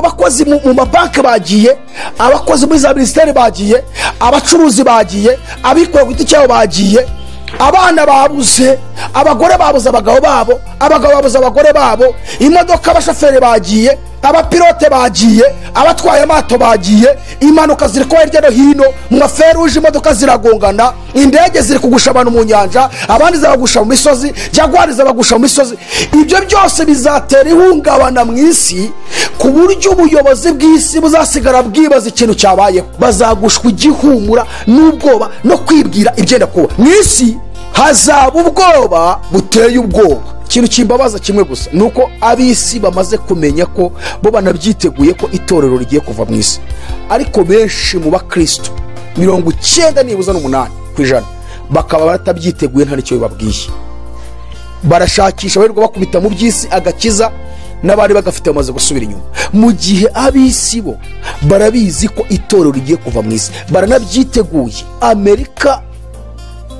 Abakozi mu mabanki bagiye, abakozi muri za minisiteri bagiye, abacuruzi bagiye, abikorera ku giti cyabo bagiye, abana babuze, abagore babuze abagabo babo, abagabo babuze abagore babo, imodoka abashoferi bagiye, abapilote bagiye, abatwaye amato bagiye, impanuka ziri kuba hirya no hino, mu maferuje imodoka ziragongana, indege ziri kugusha abantu mu nyanja, abandi zabagusha mu misozi, jagwari zabagusha mu misozi. Ibyo byose bizatera ihungabana mu isi, ku buryo ubuyobozi bw'isi buzasigara bwibaza ikintu cyabayeho. Bazagushwa igihumura n'ubwoba no kwibwira ibyenda kuba mu isi. Hazaba ubwoba buteye ubwoba. Ikintu kimbabaza kimwe gusa ni uko ab'isi bamaze kumenya ko bo banabyiteguye ko itorero rigiye kuva mu isi, ariko benshi mu bakristo 98% bakaba batabyiteguye, nta n'icyo bibabwiye. Barashakisha, barirwa bakubita mu by'isi agakiza, n'abari bagafite bamaze gusubira inyuma. Mu gihe ab'isi bo barabizi ko itorero rigiye kuva mu isi, baranabyiteguye. Amerika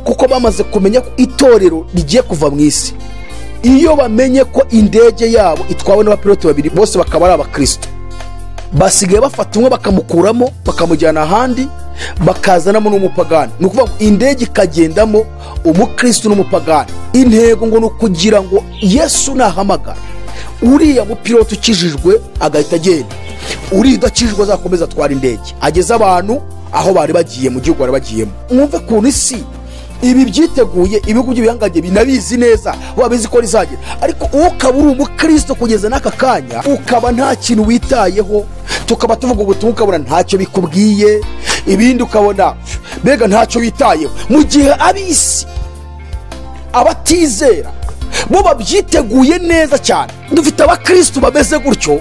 kuko bamaze kumenya ko itorero rigiye kuva mu isi, iyo bamenye ko indege yabo itwawe n'abapilote babiri bose bakaba ari abakristo, basigaye bafata umwe bakamukuramo bakamujyana ahandi, bakazanamo n'umupagani. Ni ukuvuga ngo indege ikagendamo umukristo n'umupagani. Intego ngo ni ukugira ngo Yesu nahamagara uriya mupilote ukijijwe agahita agenda, uriya udakijijwe azakomeza atwara indege ageze abantu aho bari bagiye, mu gihugu bari bagiyemo. Mwumve ukuntu isi ibi byiteguye, ibihugu by'ibihangange binabizi neza, babizi ko rizagera. Ariko ukaba uri umukristo kugeza n'aka kanya, ukaba nta kintu witayeho, tukaba tuvuga ubutumwa ukabona ntacyo bikubwiye, ibindi ukabona mbega ntacyo witayeho. Mu gihe ab'isi abatizera bo babyiteguye neza cyane. Dufite abakristo bameze gutyo,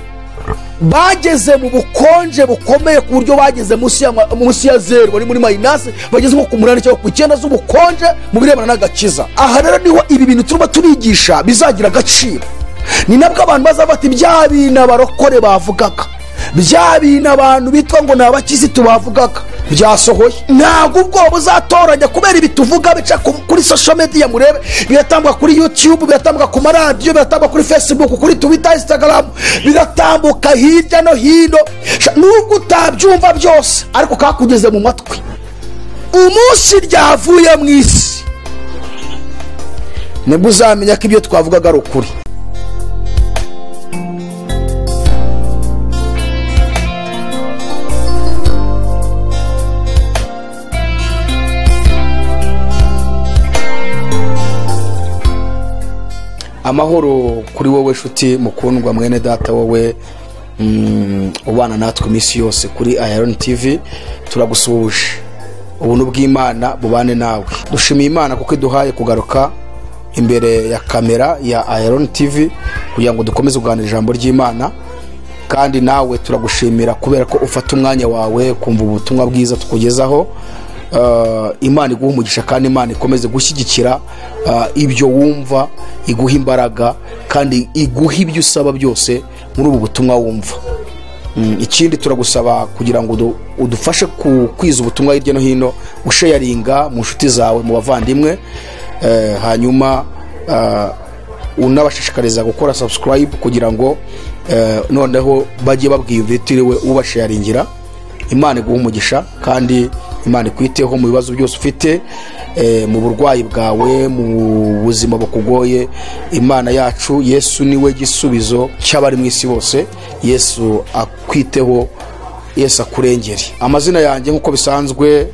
bageze mu bukonje bukomeye ku buryo bageze munsi ya zeru, bari muri minus, bageze nko ku 8 cyangwa ku 9 z'ubukonje mu birebana n'agakiza. Aha rero niho ibi bintu turimo turigisha bizagira agaciro. Ni nabwo abantu bazafata bya bintu abarokore bavugaga, bya bintu abantu bitwa ngo ni abakirisitu bavugaga byasohoye. Ntabwo ubwoba buzatoranya kubera ibi tuvuga bica kuri social media, murebe biratambuka kuri YouTube, biratambuka ku maradiyo, biratambuka kuri Facebook, kuri Twitter, Instagram, biratambuka hirya no hino. Nubwo utabyumva byose ariko kakugeze mu matwi. Umunsi ryavuye mu isi nibwo uzamenya ko ibyo twavugaga ari ukuri. Amahoro kuri wowe shuti mukundwa, mwene data, wowe ubana natwe iminsi yose kuri Iron TV, turagusuhuje. Ubuntu bw'Imana bubane nawe. Dushimiye Imana kuko iduhaye kugaruka imbere ya kamera ya Iron TV kugira ngo dukomeze kuganira ijambo ry'Imana. Kandi nawe turagushimira kubera ko ufata umwanya wawe kumva ubutumwa bwiza tukugezaho. Imana iguha umugisha kandi Imana ikomeze gushyigikira ibyo wumva, iguha imbaraga kandi iguha ibyo usaba byose muri ubu butumwa wumva. Ikindi turagusaba kugira ngo udufashe kwiza ubutumwa hirya no hino, usharinga mu nshuti zawe, mu bavandimwe, hanyuma unabashishikariza gukora subscribe kugira ngo noneho bajye babwiyumva utiriwe ubasharingira. Imana iguha umugisha kandi Imana ikwiteho mu bibazo byose ufite, mu burwayi bwawe, mu buzima bukugoye. Imana yacu Yesu niwe gisubizo cy'abari mu isi bose. Yesu akwiteho, Yesu akurengere. Amazina yanjye nk'uko bisanzwe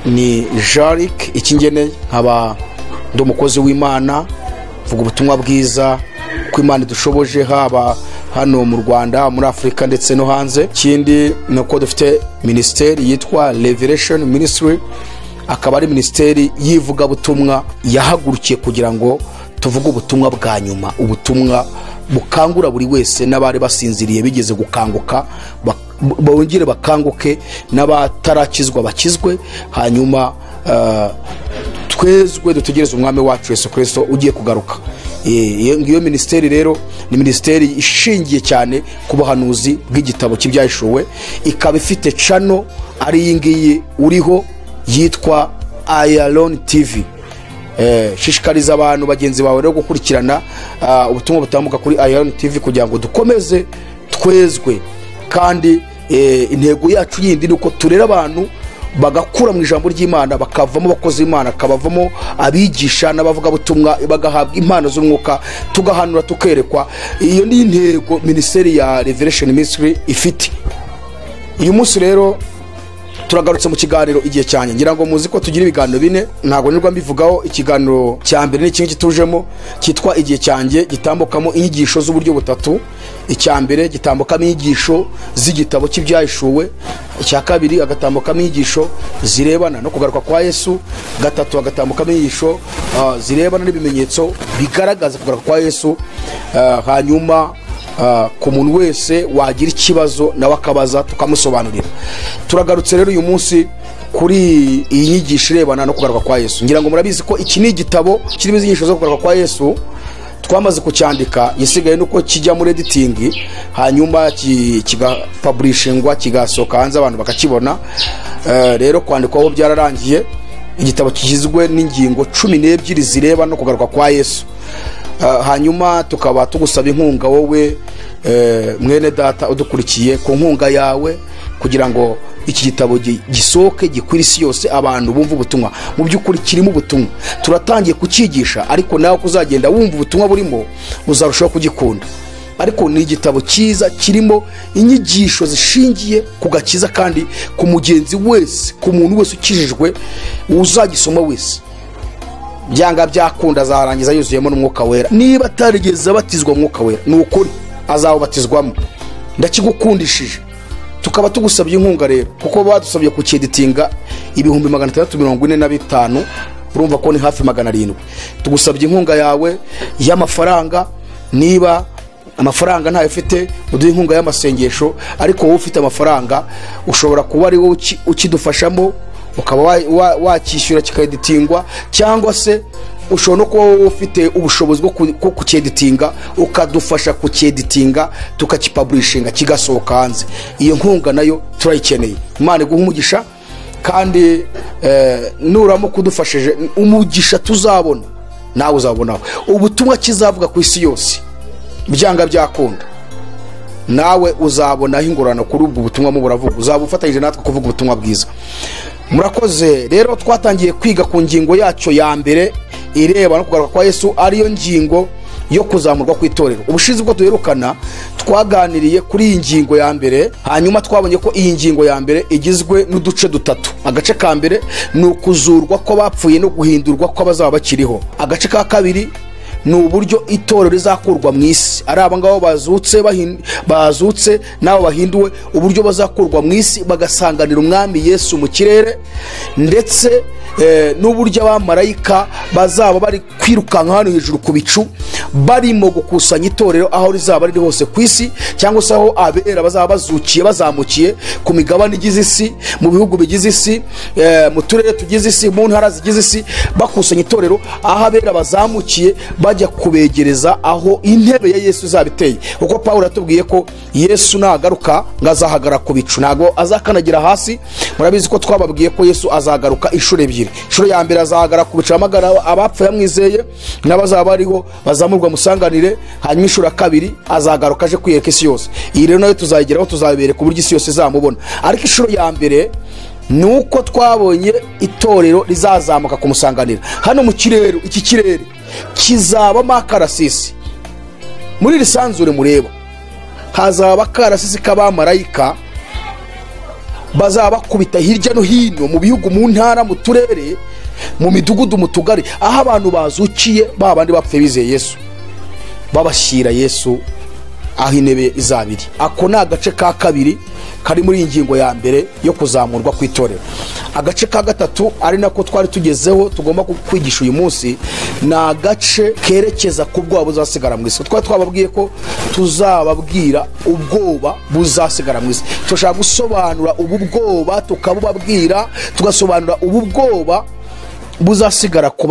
ni Jarik Ikingeneye, nkaba ndi umukozi w'Imana, mvuga ubutumwa bwiza ko Imana idushoboje haba hano mu Rwanda, muri Afurika ndetse no hanze. Ikindi ni uko dufite minisiteri yitwa Revelation Ministry, akaba ari minisiteri y'ivugabutumwa yahagurukiye kugira ngo tuvuge ubutumwa bwa nyuma, ubutumwa bukangura buri wese, n'abari basinziriye bigeze gukanguka bongere bakanguke, n'abatarakizwa bakizwe, hanyuma twezwe dutegereze umwami wacu Yesu Kristo ugiye kugaruka. Iyo minisiteri rero ni minisiteri ishingiye cyane ku buhanuzi bw'igitabo cy'ibyahishuwe, ikaba ifite channel ari iyi ngiyi uriho yitwa Iron TV. Shishikariza abantu bagenzi bawe rero gukurikirana ubutumwa butambuka kuri Iron TV kugira ngo dukomeze twezwe. Kandi intego yacu yindi ni uko turera abantu bagakura mu ijambo ry'Imana, bakavamo abakozi b'Imana, bakabavamo abigisha n'abavugabutumwa, bagahabwa impano z'umwuka, tugahanura tukerekwa. Iyo ni intego minisiteri ya Revelation Ministry ifite. Uyu munsi rero turagarutse mu kiganiro Igihe Cyanjye. Ngira ngo muzi ko tugira ibiganiro bine, ntabwo nirwa mbivugaho. Ikiganiro cya mbere ni kimwe kitujemo cyitwa Igihe Cyanjye, gitambukamo inyigisho z'uburyo butatu. Icya mbere gitambukamo inyigisho z'igitabo cy'Ibyahishuwe, icya kabiri agatambukamo inyigisho zirebana no kugaruka kwa Yesu, gatatu agatambukamo inyigisho zirebana n'ibimenyetso bigaragaza kugaruka kwa Yesu. Hanyuma ku muntu wese wagira ikibazo nawe akabaza tukamusobanurira. Turagarutse rero uyu munsi kuri iyi nyigisho irebana no kugaruka kwa Yesu. Ngira ngo murabizi ko iki ni igitabo kirimo inyigisho zo kugaruka kwa Yesu, twamaze kucyandika, gisigaye nuko kijya muri editing, hanyuma kigapublishingwa, kigasohoka hanze abantu bakakibona. Rero kwandikwaho byararangiye. Igitabo kigizwe n'ingingo 12 zireba no kugaruka kwa Yesu. Hanyuma tukaba tugusaba inkunga wowe mwene data udukurikiye, ku nkunga yawe kugira ngo iki gitabo gisohoke gikwire isi yose, abantu bumve ubutumwa. Mu by'ukuri kirimo ubutumwa, turatangiye kucyigisha, ariko nawe kuzagenda wumva ubutumwa burimo uzarushaho kugikunda. Ariko ni igitabo cyiza kirimo inyigisho zishingiye ku gakiza, kandi ku mugenzi wese, ku muntu wese ukijijwe uzagisoma wese, byanga byakunda azarangiza yuzuyemo n'umwuka wera. Niba atarigeze abatizwa umwuka wera, ni ukuri azawubatizwamo. Ndakigukundishije. Tukaba tugusabye inkunga rero, kuko badusabye kucyeditinga 645,000, urumva ko ni hafi 700. Tugusabye inkunga yawe y'amafaranga. Niba amafaranga ntayo ufite, uduhe inkunga y'amasengesho, ariko wowe ufite amafaranga ushobora kuba ari wowe ukidufashamo, ukaba wakishyura kikeditingwa, cyangwa se ushobora no kuba wowe ufite ubushobozi bwo kucyeditinga, ukadufasha kucyeditinga tukakipublishinga kigasohoka hanze. Iyo nkunga nayo turayikeneye. Imana iguhe umugisha, kandi nuramuka kudufashije umugisha tuzabona nawe uzabonaho. Ubutumwa kizavuga ku isi yose byanga byakunda, nawe uzabonaho ingororano kuri ubwo butumwa mu buravuga, uzaba ufatanyije natwe kuvuga ubutumwa bwiza. Murakoze. Rero twatangiye kwiga ku ngingo yacyo ya mbere ireba no kugaruka kwa Yesu, ariyo ngingo yo kuzamurwa kw'itorero. Ubushize ubwo duherukana twaganiriye kuri iyi ngingo ya mbere, hanyuma twabonye ko iyi ngingo ya mbere igizwe n'uduce dutatu. Agace ka mbere ni ukuzurwa kw'abapfuye no guhindurwa kw'abazaba bakiriho. Agace ka kabiri ni uburyo itorero rizakurwa mu isi, ari aba ngabo bazutse n'abo bahinduwe, uburyo bazakurwa mu isi bagasanganira umwami Yesu mu kirere, ndetse n'uburyo abamarayika bazaba bari kwirukanka hano hejuru ku bicu barimo gukusanya itorero aho rizaba riri hose ku isi, cyangwa se aho abera bazaba bazukiye bazamukiye ku migabane igize isi, mu bihugu bigize isi, mu turere tugize isi, mu ntara zigize isi, bakusanya itorero aho abera bazamukiye bajya kubegereza aho intebe ya Yesu izaba iteye. Kuko Pawulo yatubwiye ko Yesu nagaruka ngo azahagarara ku bicu, ntabwo azakanagira hasi. Murabizi ko twababwiye ko Yesu azagaruka inshuro ebyiri. Inshuro ya mbere azahagarara ku bicu ahamagara abapfuye yamwizeye n'abazaba bariho bazamurwa musanganire, hanyuma inshuro ya kabiri azagaruka aje kwiyereka isi yose. Iyi rero nayo tuzayigeraho, tuzabereka uburyo isi yose izamubona. Ariko inshuro ya mbere ni uko twabonye itorero rizazamuka kumusanganira hano mu kirere. Iki kirere kizabamo akarasisi. Muri iri sanzure mureba hazaba akarasisi k'abamarayika bazaba bakubita hirya no hino mu bihugu, mu ntara, mu turere, mu midugudu, mu tugari, aho abantu bazukiye ba bandi bapfuye bizeye Yesu, babashyira Yesu aho intebe izaba iri. Ako ni agace ka kabiri kari muri iyi ngingo ya mbere yo kuzamurwa kw'itorero. Agace ka gatatu, ari nako twari tugezeho tugomba kwigisha uyu munsi, ni agace kerekeza ku bwoba buzasigara mu isi. Twari twababwiye ko tuzababwira ubwoba buzasigara mu isi. Turashaka gusobanura ubu bwoba, tukabubabwira, tugasobanura ubu bwoba buzasigara ku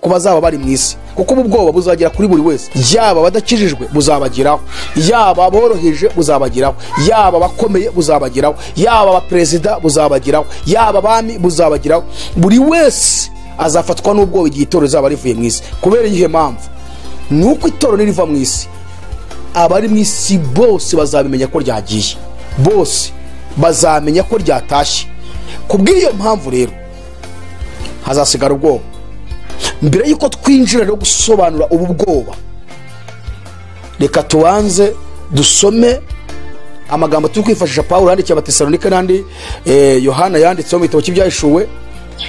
bazaba bari mu isi, kuko ubu bwoba buzagera kuri buri wese, yaba abadakijijwe buzabageraho, yaba aboroheje buzabageraho, yaba abakomeye buzabageraho, yaba abaperezida buzabageraho, yaba abami buzabageraho. Buri wese azafatwa n'ubwoba igihe itorero rizaba rivuye mu isi. Kubera iyihe mpamvu? Ni uko itorero niriva mu isi, abari mu isi bose bazabimenya ko ryagiye. Bose bazamenya ko ryatashye. Kubw'iyo mpamvu rero hazasigara ubwoba. Mbere yuko twinjira rero gusobanura ubu bwoba, reka tubanze dusome amagambo turi kwifashisha Pawulo yandikiye Abatesalonike n'andi Yohana yanditseho mu gitabo cy'Ibyahishuwe,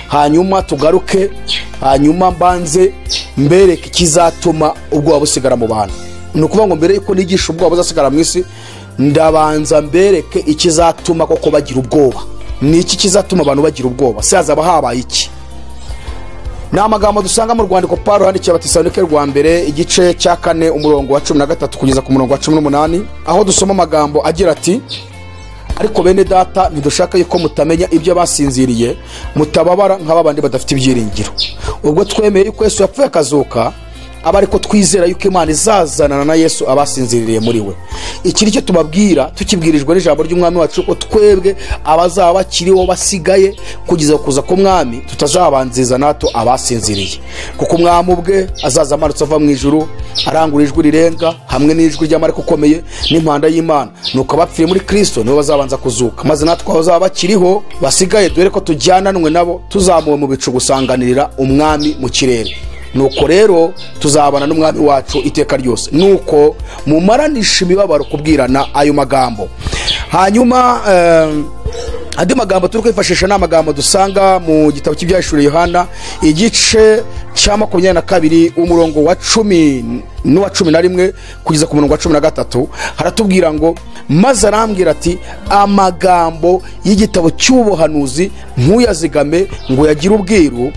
hanyuma tugaruke, hanyuma mbanze mbereke ikizatuma ubwoba busigara mu bantu. Ni ukuvuga ngo mbere yuko nigisha ubwoba buzasigara mu isi, ndabanza mbereke ikizatuma koko bagira ubwoba. Ni iki kizatuma abantu bagira ubwoba? Se hazaba habaye iki? Ni amagambo dusanga mu rwandiko Pawulo yandikiye Abatesalonike rwa mbere, igice cya 4 umurongo wa 13 kugeza ku murongo wa 18, aho dusoma amagambo agira ati: ariko bene data, ntidushaka yuko mutamenya ibyo basinziriye, mutababara nk'abandi badafite ibyiringiro. Ubwo twemeye yuko Yesu yapfuye akazuka, aba ariko twizera yuko Imana izazanana na Yesu abasinziriye muri we. Iki nicyo tubabwira tukibwirijwe n'ijambo ry'Umwami wacu, ko twebwe abazaba bakiriho basigaye kugeza kuza k'Umwami tutazabanziza nato abasinziriye. Kuko Umwami ubwe azaza amanutse ava mu ijuru, arangura ijwi rirenga hamwe n'ijwi ry'amarayika ukomeye n'impanda y'Imana. Nuko abapfiriye muri Kristo nibo bazabanza kuzuka, maze natwe abazaba bakiriho basigaye dore ko tujyananwe nabo, tuzamuwe mu bicu gusanganirira Umwami mu kirere. Nuko rero tuzabana n'Umwami wacu iteka ryose. Nuko mumaranisha imibabaro kubwirana ayo magambo. Hanyuma andi magambo turi kwifashisha ni amagambo dusanga mu gitabo cy'Ibyahishuwe Yohana, igice cya 22 umurongo wa 10 n'uwa 11 kugeza ku murongo wa 13. Haratubwira ngo: maze arambwira ati, amagambo y'igitabo cy'ubuhanuzi ntuyazigame ngo yagire ubwiru,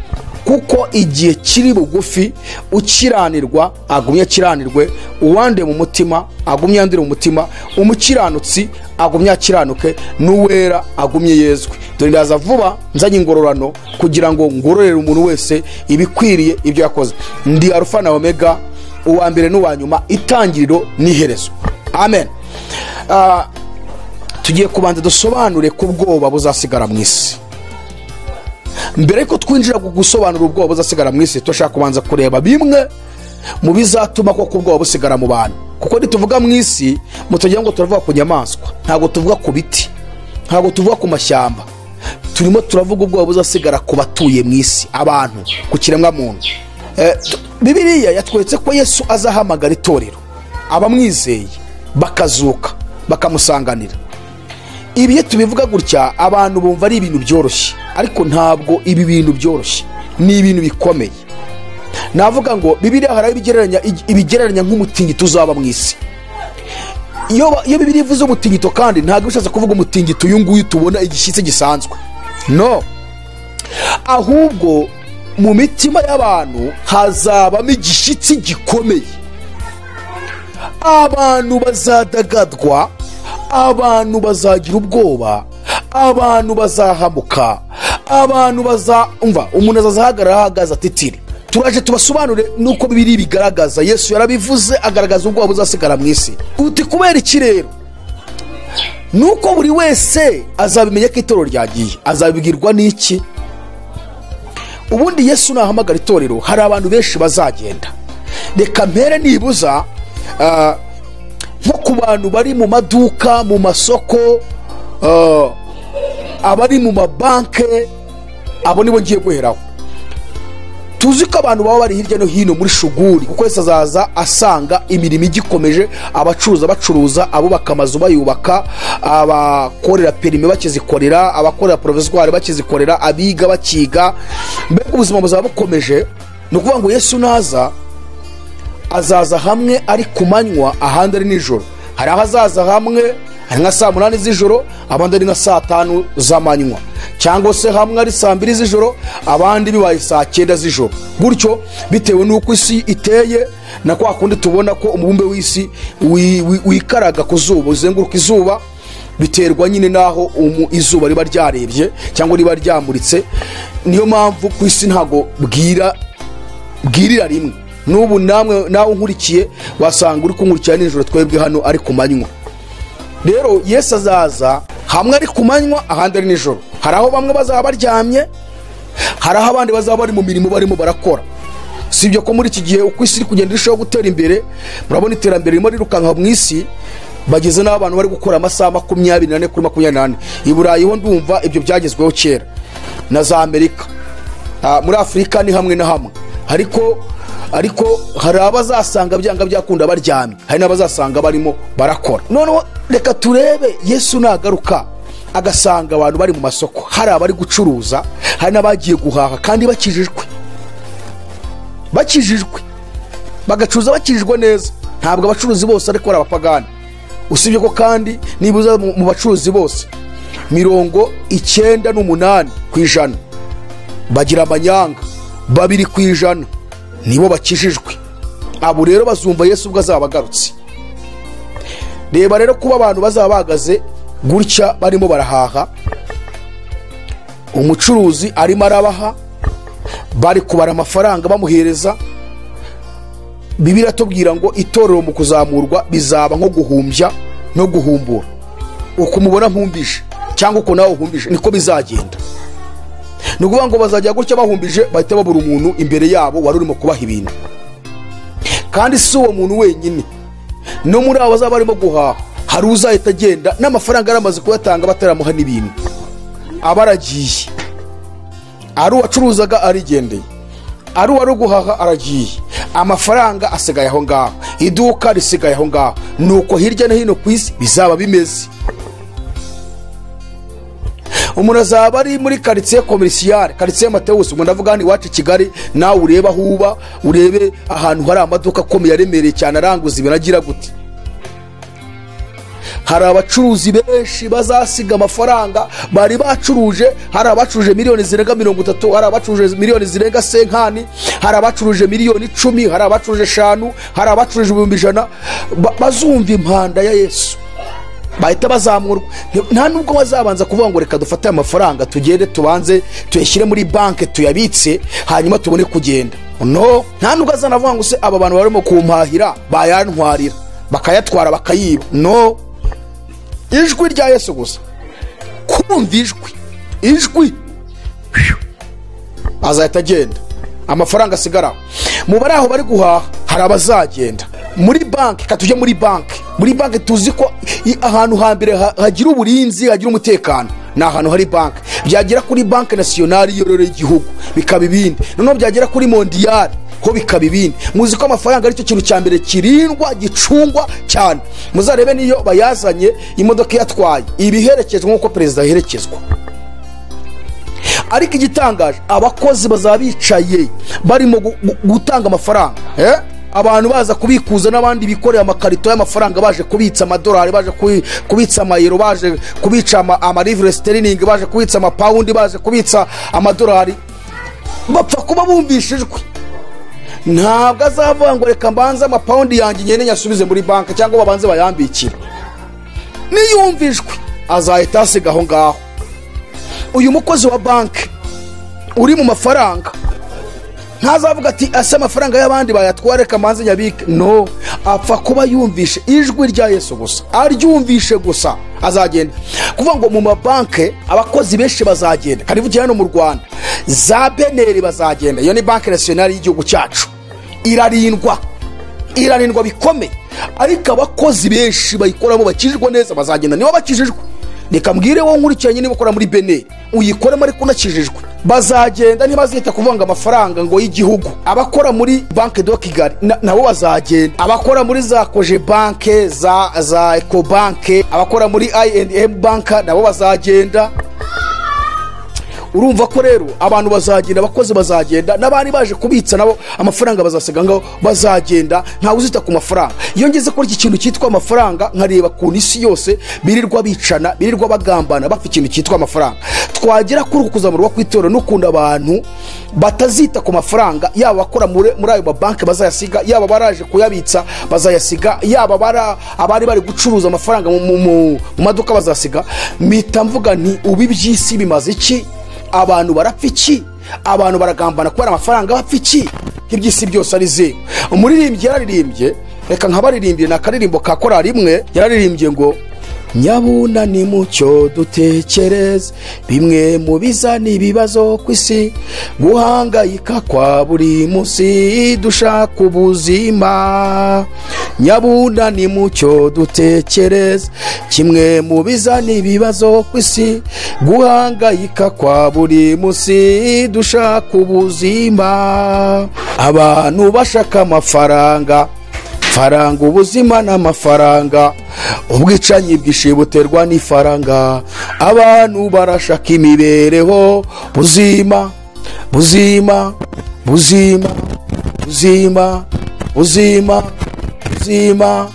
kuko igihe kiri bugufi. Ukiranirwa agumye akiranirwe, uwande mu mutima agumye yandire mu mutima, umukiranutsi agumye akiranuke, n'uwera agumye yezwe. Dore ndaza vuba nzanye ingororano, kugira ngo ngororere umuntu wese ibikwiriye ibyo yakoze. Ndi Alufa na Omega, uwa mbere n'uwa nyuma, itangiriro n'iherezo. Amen. Tugiye kubanza dusobanure ku bwoba buzasigara mu isi. Mbere ko twinjira gusobanura ubwoba buzasigara mu isi, turashaka kubanza kureba bimwe mu bizatuma koko ubwoba busigara mu bantu. Kuko nituvuga mu isi, mutagira ngo turavuga ku nyamaswa, ntabwo tuvuga ku biti, ntabwo tuvuga ku mashyamba. Turimo turavuga ubwoba buzasigara ku batuye mu isi, abantu, ku kiremwa muntu. Bibiliya yatweretse ko Yesu azahamagara itorero, abamwizeye bakazuka bakamusanganira. Ibi iyo tubivuga gutya abantu bumva ari ibintu byoroshye, ariko ntabwo ibi bintu byoroshye, ni ibintu bikomeye. Navuga ngo Bibiliya hari ibigereranya nk'umutingito uzaba mu isi. Iyo Bibiliya ivuze umutingito kandi ntabwo bishatse kuvuga umutingito uyu nguyu tubona igishyitsi gisanzwe. No, ahubwo mu mitima y'abantu hazabamo igishyitsi gikomeye. Abantu bazadagadwa, abantu bazagira ubwoba, abantu bazahamuka, abantu bazumva umuntu azahagarara ahagaze atitire. Turaje tubasobanure nuko Bibiliya bigaragaza. Yesu yarabivuze agaragaza ubwoba buzasigara mu isi. Uti kubera iki rero? Nuko buri wese azabimenya ko itorero ryagiye. Azabibwirwa n'iki? Ubundi Yesu nahamagara itorero, hari abantu benshi bazagenda. Reka mpere nibuza nko ku bantu bari mu maduka, mu masoko, abari mu mabanke, abo nibo ngiye guheraho. Tuzi ko abantu baba bari hirya no hino muri shuguri, kuko Yesu azaza asanga imirimo igikomeje, abacuruza bacuruza, abubaka amazu bayubaka, abakorera perime bakizikorera, abakorera provisoire bakizikorera, abiga bakiga, mbega ubuzima buzaba bukomeje. Ni ukuvuga ngo Yesu naza azaza hamwe ari ku manywa, ahandi ari nijoro. Hari aho azaza hamwe ari nka saa 8 z'ijoro, abandi ari nka saa 5 z'amanywa, cyangwa se hamwe ari saa 2 z'ijoro, abandi bibaye saa 9 z'ijoro. Gutyo bitewe n'uko isi iteye na kwa kundi tubona ko umubumbe w'isi wikaraga ku zuba, uzenguruka izuba, biterwa nyine naho izuba riba ryarebye cyangwa riba ryamuritse. Niyo mpamvu ku isi ntago bwirira rimwe. N'ubu namwe nawe unkurikiye wasanga uri kunkurikira nijoro, twebwe hano ari ku manywa. Rero Yesu azaza hamwe ari ku manywa, ahandi ari nijoro. Hari aho bamwe bazaba baryamye, hari aho abandi bazaba bari mu mirimo barimo barakora. Sibyo ko muri iki gihe uko isi iri kugenda irushaho gutera imbere, murabona iterambere ririmo rirukanka mu isi. Bageze n'aho abantu bari gukora amasaha 24 kuri 24. I Burayi ho ndumva ibyo byagezweho kera, na za Amerika. Muri Afurika ni hamwe na hamwe, ariko hari abazasanga byanga byakunda baryamye, hari n'abazasanga barimo barakora. Noneho reka turebe Yesu nagaruka agasanga abantu bari mu masoko, hari abari gucuruza, hari n'abagiye guhaha kandi bakijijwe bagacuruza bakijijwe neza. Ntabwo abacuruzi bose ariko ari abapagani, usibye ko kandi nibuza mu bacuruzi bose 98% bagira amanyanga, 2% nibo bakijijwe. Abo rero bazumva Yesu ubwo azaba agarutse. Reba rero kuba abantu bazaba bahagaze gutya barimo barahaha, umucuruzi arimo arabaha, bari kubara amafaranga bamuhereza. Bibiliya iratubwira ngo itorero mu kuzamurwa bizaba nko guhumbya no guhumbura. Uko umubona mpumbije cyangwa uko nawe uhumbije niko bizagenda. Ni ukuvuga ngo bazajya gutya bahumbije, bahita babura umuntu imbere yabo wari urimo kubaha ibintu. Kandi si uwo muntu wenyine, no muri abo bazaba barimo guhaha hari uzahita agenda n'amafaranga yaramaze kuyatanga bataramuha n'ibintu, aba aragiye. Ari uwacuruzaga arigendeye, ari uwari guhaha aragiye, amafaranga asigaye aho ngaho, iduka risigaye aho ngaho. Nuko hirya no hino ku isi bizaba bimeze. Umuntu azaba ari muri quartier commercial, quartier Mateus, ubwo ndavuga hano iwacu i Kigali, nawe urebe aho uba, urebe ahantu hari amaduka akomeye aremereye cyane aranguza ibintu agira gute. Hari abacuruzi benshi bazasiga amafaranga bari bacuruje, hari abacuruje miliyoni zirenga 30, hari abacuruje miliyoni zirenga 50, hari abacuruje miliyoni 10, hari abacuruje 5, hari abacuruje 100,000. Bazumva impanda ya Yesu bahita bazamurwa. Nta nubwo bazabanza kuvuga ngo reka dufate amafaranga tugende tubanze tuyashyire muri banki tuyabitse hanyuma tubone kugenda. No, nta nubwo azanavuga ngo se aba bantu barimo kumpahira bayantwarira bakayatwara bakayiba. No, ijwi rya Yesu gusa, kumva ijwi azahita agenda, amafaranga asigara mu bari aho bari guhaha. Hari abazagenda muri banki. Ka tujye muri banki. Muri banki tuzi ko ahantu hambere hagira uburinzi, hagira umutekano, ni ahantu hari banki. Byagera kuri banki nasiyonari yororera igihugu bikaba ibindi, noneho byagera kuri mondiyari ho bikaba ibindi. Muzi ko amafaranga aricyo kintu cya mbere kirindwa, gicungwa cyane. Muzarebe niyo bayazanye imodoka iyatwaye ibiherekezwa nk'uko perezida aherekezwa. Ariko igitangaje, abakozi bazaba bicaye barimo gutanga amafaranga, abantu baza kubikuza n'abandi bikoreye amakarito y'amafaranga baje kubitsa amadolari, baje kubitsa amayero, baje kubitsa amarivre sterling, baje kubitsa amapawundi, baje kubitsa amadolari. Bapfa kuba bumvishijwe. Ntabwo azavuga ngo reka mbanze amapawundi yanjye ngende nyasubize muri banki cyangwa babanze bayambikire. Niyumvishwe azahita asiga aho ngaho. Uyu mukozi wa banki uri mu mafaranga ntazavuga ati ase amafaranga y'abandi bayatware reka mbanze nyabike. No, apfa kuba yumvishe ijwi rya Yesu gusa, aryumvishe gusa azagenda. Kuvuga ngo mu mabanki abakozi benshi bazagenda. Karivugira hano mu Rwanda za BNR bazagenda. Iyo ni banki nationale y'igihugu cyacu, irarindwa bikomeye, ariko abakozi benshi bayikoramo bakijijwe neza bazagenda. Niba bakijijwe, reka mbwire wowe nkurikiranye, niba ukora muri BNR uyikoremo ariko unakijijwe, bazagenda. Ntibazita kuvanga amafaranga ngo y'igihugu. Abakora muri banki do Kigali nabo bazagenda, abakora muri za Koje banke, za Eco banke, abakora muri I&M bank nabo bazagenda. Urumva ko rero abantu bazagenda, abakozi bazagenda, n'abari baje kubitsa nabo amafaranga bazasiga ngaho bazagenda. Ntawe uzita ku mafaranga. Iyo ngeze kuri iki kintu cyitwa amafaranga nkareba ku isi yose birirwa bicana, birirwa bagambana bapfa ikintu cyitwa amafaranga. Twagera kuri uku kuzamurwa kw'itorero n'ukuntu abantu batazita ku mafaranga, yaba abakora muri ayo mabanki bazayasiga, yaba baraje kuyabitsa bazayasiga, yaba abari bari gucuruza amafaranga mu maduka bazasiga. Mpita mvuga nti ubu iby'isi bimaze iki? Abantu barapfa iki? Abantu baragambana kubera amafaranga bapfa iki? Iby'isi byose ari zeru. Umuririmbyi yararirimbye, reka nkabaririmbire na akaririmbo ka korali imwe, yararirimbye ngo Nyabuna ni mucyo dutekereze bimwe mu bizana ibibazo ku isi, guhangayika kwa buri munsi dushaka ubuzima. Nyabuna ni mucyo dutekereze kimwe mu bizana ibibazo ku isi, guhangayika kwa buri munsi dushaka ubuzima. Abantu bashaka amafaranga, faranga ubuzima n'amafaranga, ubwicanyi bwinshi buterwa n'ifaranga. Abantu barashaka imibereho, buzima buzima buzima buzima buzima buzima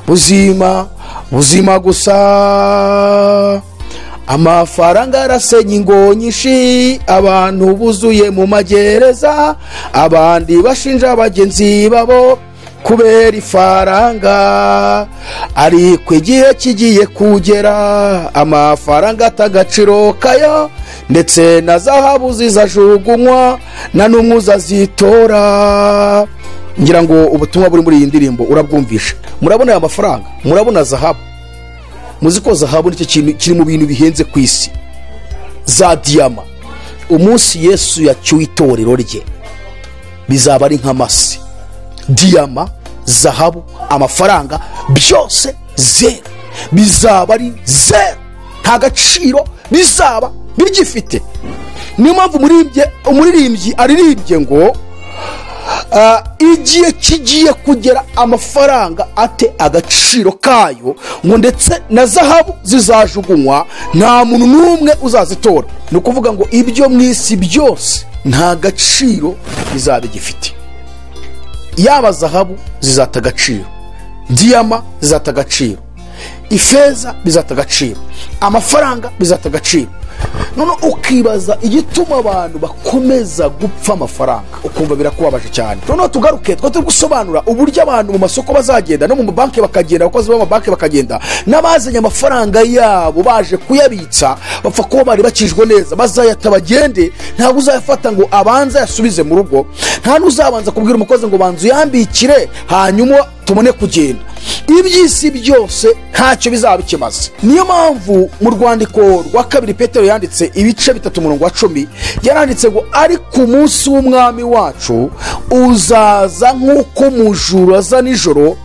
buzima buzima gusa. Amafaranga arasenya ingo nyinshi, abantu buzuye mu magereza, abandi bashinja bagenzi babo kubera ifaranga. Ariko igihe kigiye kugera amafaranga atagaciro kayo, ndetse na zahabu zizajugunywa na n'umwe uzazitora. Ngira ngo ubutumwa buri muri iyi ndirimbo urabwumvisha. Murabona aya mafaranga, murabona zahabu. Muzi ko zahabu nicyo kintu kiri mu bintu bihenze ku isi, za diyama. Umunsi Yesu yacyuye itorero rye bizaba ari nk'amase. Diyama, zahabu, amafaranga byose zero, bizaba ari zero, nta gaciro bizaba bigifite. Niyo mpamvu umuririmbyi aririmbye ngo igihe kigiye kugera amafaranga ate agaciro kayo, ngo ndetse na zahabu zizajugunywa, nta muntu n'umwe uzazitora. Ni ukuvuga ngo ibyo mu isi byose nta gaciro bizaba bigifite. Yaba zahabu zizata agaciro, diyama zizata agaciro, ifeza bizata agaciro, amafaranga bizata agaciro. None ukibaza igituma abantu bakomeza gupfa amafaranga, ukumva birakubabaje cyane. Noneho tugaruke twe turi gusobanura uburyo abantu mu masoko bazagenda, no mu mabanki bakagenda, abakozi b'amabanki bakagenda, n'abazanye amafaranga yabo baje kuyabitsa bapfa kuba bari bakijwe neza, bazayata bagende. Ntabwo uzayafata ngo abanze ayasubize mu rugo, nta n'uzabanza kubwira umukozi ngo banza uyambikire hanyuma tubone kugenda. Iby'isi byose ntacyo bizaba bikimaze. Niyo mpamvu mu rwandiko rwa 2 Petero yanditse ibice 3 umurongo wa 10, yaranditse ngo ariko umunsi w'umwami wacu uzaza nk'uko umujura aza nijoro,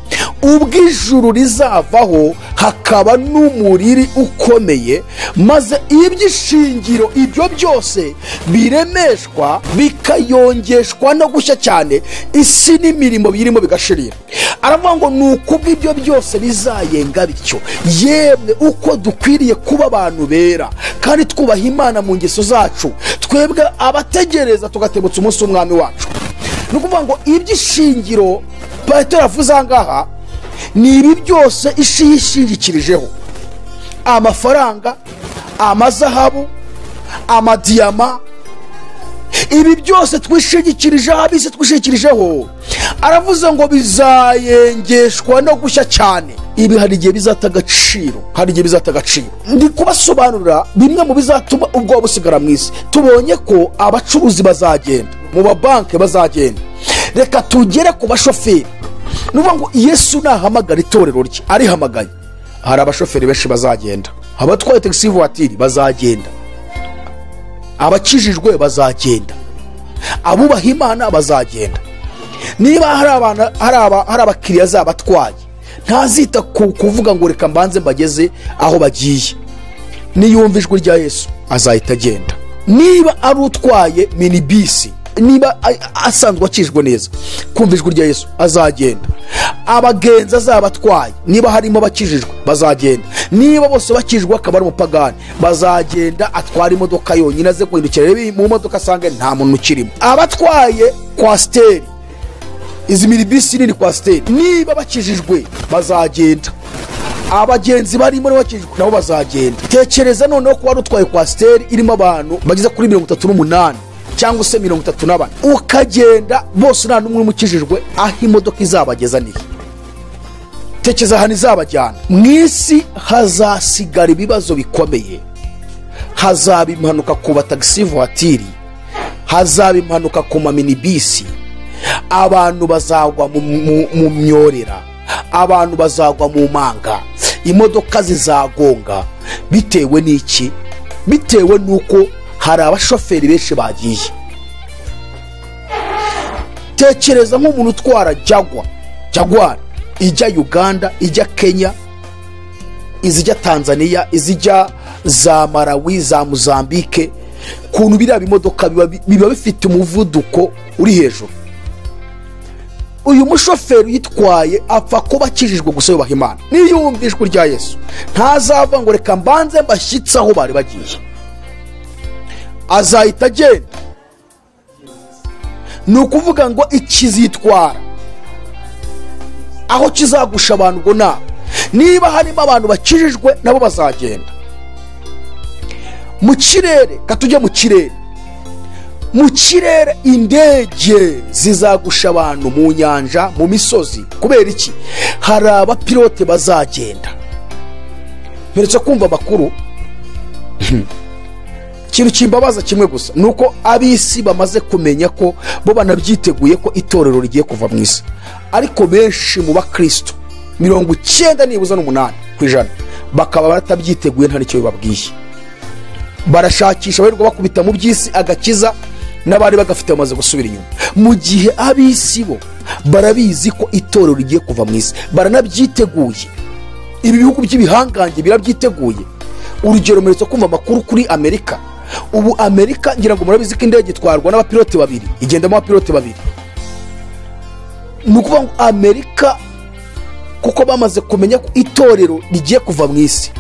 ubwo ijuru rizavaho hakaba n'umuriri ukomeye, maze iby'ishingiro ibyo byose biremeshwa bikayongeshwa no gushya cyane, isi n'imirimo birimo bigashirira. Aravuga ngo ni uko ibyo byose bizayenga bityo. Yemwe uko dukwiriye kuba abantu bera kandi twubaha Imana mu ngeso zacu, twebwe abategereza tugatebutsa umunsi w'umwami wacu. Ni ukuvuga ngo iby'ishingiro Petero avuze aha ngaha ni ibi byose isi yishingikirijeho: amafaranga, amazahabu, amadiyama, ibi byose twishingikirijeho, ab'isi twishingikirijeho. Aravuze ngo bizayengeshwa no gushya cyane. Ibi hari igihe bizata agaciro, hari igihe bizata agaciro. Ndi kubasobanurira bimwe mu bizatuma ubwoba busigara mu isi. Tubonye ko abacuruzi bazagenda, mu mabanki bazagenda. Reka tugere ku bashoferi. Nuvuga ngo Yesu nahamagara itorero rye, arihamagaye, hari abashoferi benshi bazagenda, abatwaye taxi voiture bazagenda, abakijijwe bazagenda, abubaha Imana bazagenda. Niba hari abakiriya zabatwaye, ntazita ku kuvuga ngo reka mbanze mbageze aho bagiye. Niyumva ijwi rya Yesu azahita agenda. Niba ari utwaye minibisi, niba asanzwe akijwe neza, kumva ijwi rya Yesu azagenda. Abagenzi azabatwaye, niba harimo abakijijwe bazagenda, niba bose bakijwe akaba ari umupagani bazagenda, atwara imodoka yonyine aze guhindukira mu modoka asange nta muntu ukirimo. Abatwaye kwasiteri, izi minibisi nini kwasiteri, niba bakijijwe bazagenda, abagenzi barimo bakijijwe nabo bazagenda. Tekereza noneho kuba utwaye kwasiteri irimo abantu bageze kuri 38 cyangwa se 34, ukagenda bose nta n'umwe umukijijwe, aho imodoka izabageza nihe? Tekereza ahantu izabajyana. Mu isi hazasigara ibibazo bikomeye, hazaba impanuka ku batagisi voiture, hazaba impanuka ku maminibisi, abantu bazagwa mu myorera, abantu bazagwa mu manga. Imodoka zizagonga bitewe n'iki? Bitewe n'uko hari abashoferi benshi bagiye. Tekereza nk'umuntu utwara Jaguar ijya Uganda, ijya Kenya, izijya Tanzania, izijya za Malawi, za Mozambique, kuntu biriya bimodoka biba bifite umuvuduko uri hejuru. Uyu mushoferi uyitwaye apfa kuba akijijwe gusa yubaha Imana, niyumva ijwi rya Yesu ntazava ngo reka mbanze mbashyitse aho bari bagiye, azahita agenda. Ni ukuvuga ngo ikizitwara aho kizagusha abantu ngo nabo, niba harimo abantu bakijijwe nabo bazagenda. Mu kirere, katujye mu kirere, mu kirere indege zizagusha abantu mu nyanja, mu misozi. Kubera iki? Hari abapilote bazagenda. Mperetse kumva amakuru, ikintu kimbabaza kimwe gusa nuko ab'isi bamaze kumenya ko bo banabyiteguye ko itorero rigiye kuva mu isi, ariko benshi mu bakristo 98% bakaba batabyiteguye, nta nicyo bibabwiye. Barashakisha, barirwa bakubita mu by'isi agakiza n'abari bagafite bamaze gusubira inyuma, mu gihe ab'isi bo barabizi ko itorero rigiye kuva mu isi, baranabyiteguye. Ibi bihugu by'ibihangange birabyiteguye. Urugero, mperetse kumva amakuru kuri Amerika. Ubu Amerika ngira ngo murabizi ko indege itwarwa n'abapilote babiri, igendamo abapilote babiri. Ni ukuvuga ngo Amerika, kuko bamaze kumenya ko itorero rigiye kuva mu isi,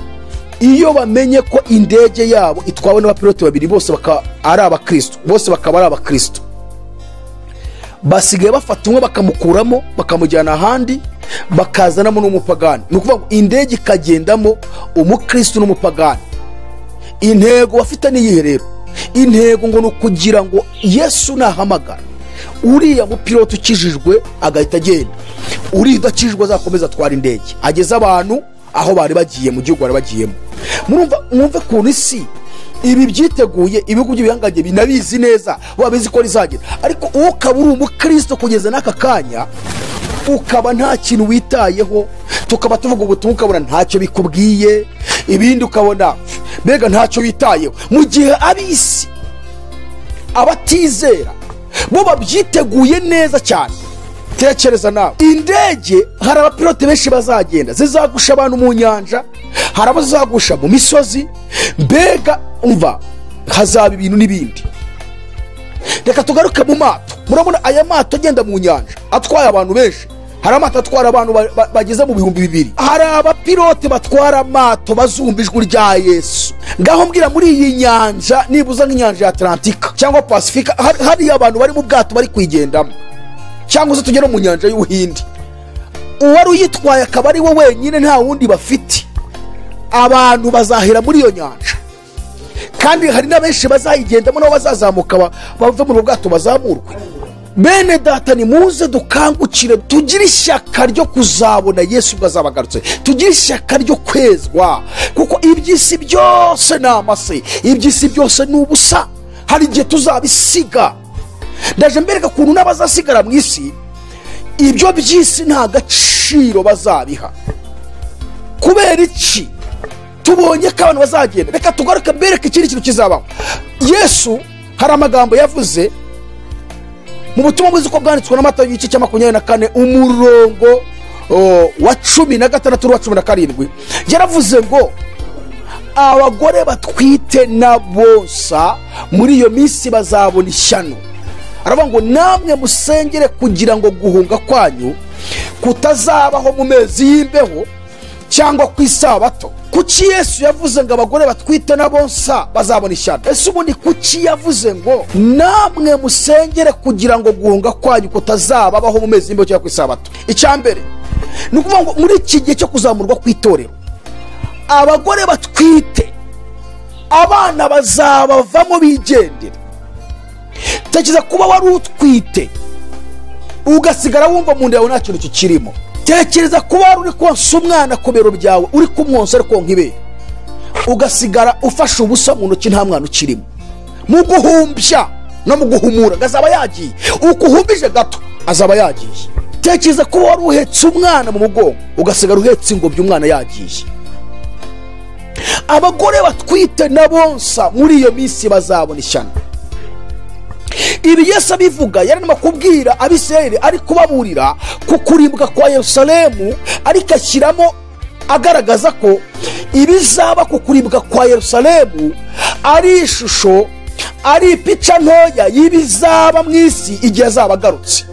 iyo bamenye ko indege yabo itwawe n'abapilote babiri bose bakaba ari abakristo, bose bakaba ari abakristo, basigaye bafata umwe bakamukuramo bakamujyana ahandi, bakazanamo n'umupagani. Ni ukuvuga ngo indege ikagendamo umukristo n'umupagani. Intego bafite ni iyihe rero? Intego ngo ni ukugira ngo Yesu nahamagara uriya mupilote ukijijwe agahita agenda, uriya udakijijwe azakomeza atwara indege ageze abantu aho bari bagiye, mu gihugu bari bagiyemo. Mwumve ukuntu isi ibi byiteguye, ibihugu by'ibihangange binabizi neza, babizi ko rizagera. Ariko ukaba uri umukristo kugeza n'aka kanya, ukaba nta kintu witayeho, tukaba tuvuga ubutumwa ukabona ntacyo bikubwiye, ibindi ukabona mbega ntacyo witayeho, mu gihe ab'isi abatizera bo babyiteguye neza cyane. Tekereza nawe, indege hari abapilote benshi bazagenda, zizagusha abantu mu nyanja, hari abo zizagusha mu misozi, mbega umva hazaba ibintu n'ibindi. Reka tugaruke mu mato. Murabona aya mato agenda mu nyanja atwaye abantu benshi, hari amato atwara abantu bageze mu 2000. Hari abapilote batwara amato bazumva ijwi rya Yesu. Ngaho mbwira, muri iyi nyanja, nibuza nk'inyanja ya Atlantika cyangwa Pasifika, hari abantu bari mu bwato bari kuyigendamo, cyangwa se tugere mu nyanja y'Ubuhindi, uwari uyitwaye akaba ari we wenyine, nta wundi bafite. Abantu bazahera muri iyo nyanja, kandi hari n'abenshi bazayigendamo nabo bazazamuka bave mu bwato bazamurwe. Bene data, nimuze dukangukire, tugire ishyaka ryo kuzabona Yesu ubwo azaba agarutse, tugire ishyaka ryo kwezwa, kuko iby'isi byose ni amase, iby'isi byose ni ubusa. Hari igihe tuzabisiga. Ndaje mbereka ukuntu n'abazasigara mu isi ibyo by'isi nta gaciro bazabiha. Kubera iki? Tubonye ko abantu bazagenda. Reka tugaruke mbereke ikindi kintu kizabaho. Yesu hari amagambo yavuze mu butumwa bwiza uko bwanditswe na Matayo igice cya 24 umurongo wa 16 n'uwa 17, yaravuze ngo abagore batwite n'abonsa muri iyo minsi bazabona ishyano. Aravuga ngo namwe musengere kugira ngo guhunga kwanyu kutazabaho mu mezi y'imbeho cyangwa ku isabato. Kuki Yesu yavuze ngo abagore batwite n'abonsa bazabona ishyano? Ese ubundi kuki yavuze ngo namwe musengere kugira ngo guhunga kwanyu kutazabaho mu mezi y'imbeho cyangwa ku isabato? Icya mbere ni ukuvuga ngo muri iki gihe cyo kuzamurwa kw'itorero, abagore batwite abana bazabavamo bigendera. Tekereza kuba wari utwite ugasigara wumva mu nda yawe nta kintu kikirimo. Tekereza kuba wari uri konsa umwana ku bibero byawe, uri kumwonsa ari konka ibere, ugasigara ufashe ubusa mu ntoki nta mwana ukirimo. Mu guhumbya no mu guhumura azaba yagiye, uko uhumbije gato azaba yagiye. Tekereza ko wari uhetse umwana mu mugongo ugasigara uhetse ingobyi umwana yagiye. Abagore batwite n'abonsa muri iyo minsi bazabona ishyano. Ibi Yesu abivuga yarimo kubwira Abisirayeli, ari kubaburira ku kurimbwa kwa Yerusalemu, ariko ashyiramo agaragaza ko ibizaba ku kuribwa kwa Yerusalemu ari ishusho, ari ipica ntoya y'ibizaba mu isi igihe azaba agarutse.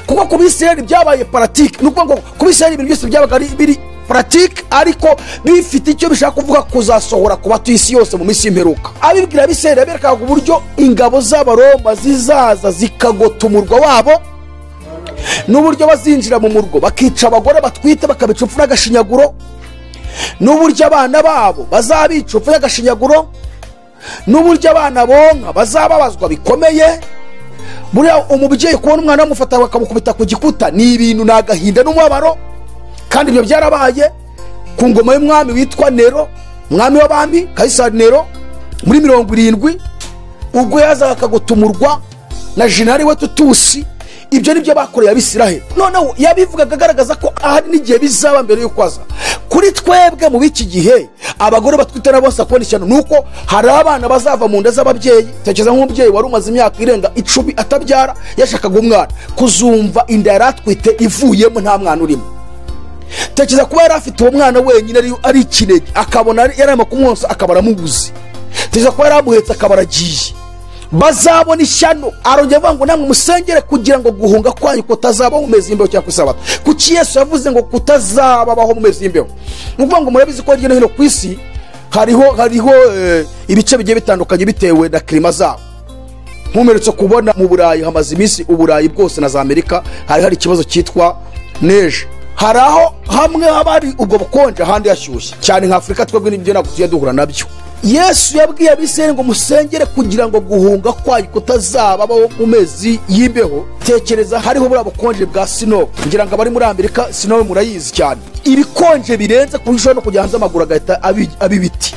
Kuko ku Bisirayeli byabaye pratique, ni ukuvuga ngo ku Bisirayeli ibintu byose byabaga biri pratique, ariko bifite icyo bishaka kuvuga kuzasohora ku batuye isi yose mu minsi y'imperuka. Abibwira Abisirayeli aberekaga uburyo ingabo z'Abaroma zizaza zikagota umurwa wabo, n'uburyo bazinjira mu murwa bakica abagore batwite bakabica urupfu n'agashinyaguro, n'uburyo abana babo bazabica urupfu n'agashinyaguro, n'uburyo abana bonka bazababazwa bikomeye. Buriya umubyeyi kubona umwana bamufata bakamukubita ku gikuta ni ibintu, ni agahinda n'umubabaro. Kandi ibyo byarabaye ku ngoma y'umwami witwa Nero, umwami w'abami Kayisari Nero, muri 70, ubwo yazaga akagutumurwa na jenali we Tutusi. Ibyo nibyo bakoreye Abisiraheli. Noneho yabivugaga agaragaza ko ahari n'igihe bizaba mbere y'uko aza. Kuri twebwe mu b'iki gihe, abagore batwite na bose kubona ishyano nuko hari abana bazava mu nda z'ababyeyi. Tekereza nk'umubyeyi wari umaze imyaka irenga 10 atabyara, yashakaga umwana, kuzumva inda yari atwite ivuyemo nta mwana urimo. Tekereza kuba yari afite uwo mwana wenyine ari ikinege, akabona yararimo kumwonsa akaba aramubuze. Tekereza kuba yaramuhetse akaba aragiye. Bazabona ishyano. Arongera avuga ngo namwe musengere kugira ngo guhunga kwanyu kutazabaho mu mezi y'imbeho cyangwa ku isabato. Kuki Yesu yavuze ngo kutazabaho mu mezi y'imbeho? Ni ukuvuga ngo murabizi ko hirya no hino ku isi hariho ibice bigiye bitandukanye bitewe na klima zabo. Nkumeretse kubona mu Burayi hamaze iminsi, Uburayi bwose na za Amerika hari ikibazo cyitwa neige. Hari aho hamwe haba hari ubwo bukonje, ahandi hashyushye cyane. Nka Afurika twebwe n'ibyo ntabwo tujya duhura nabyo. Yesu yabwiye Abisirayeli ngo musengere kugira ngo guhunga kwayo kutazabaho mu mezi y'imbeho. Tekereza hariho buriya bukonje bwa snow, ngira ngo abari muri Amerika snow murayizi cyane, ibikonje birenze ku buryo ushobora no kujya hanze amaguru agahita aba ibiti.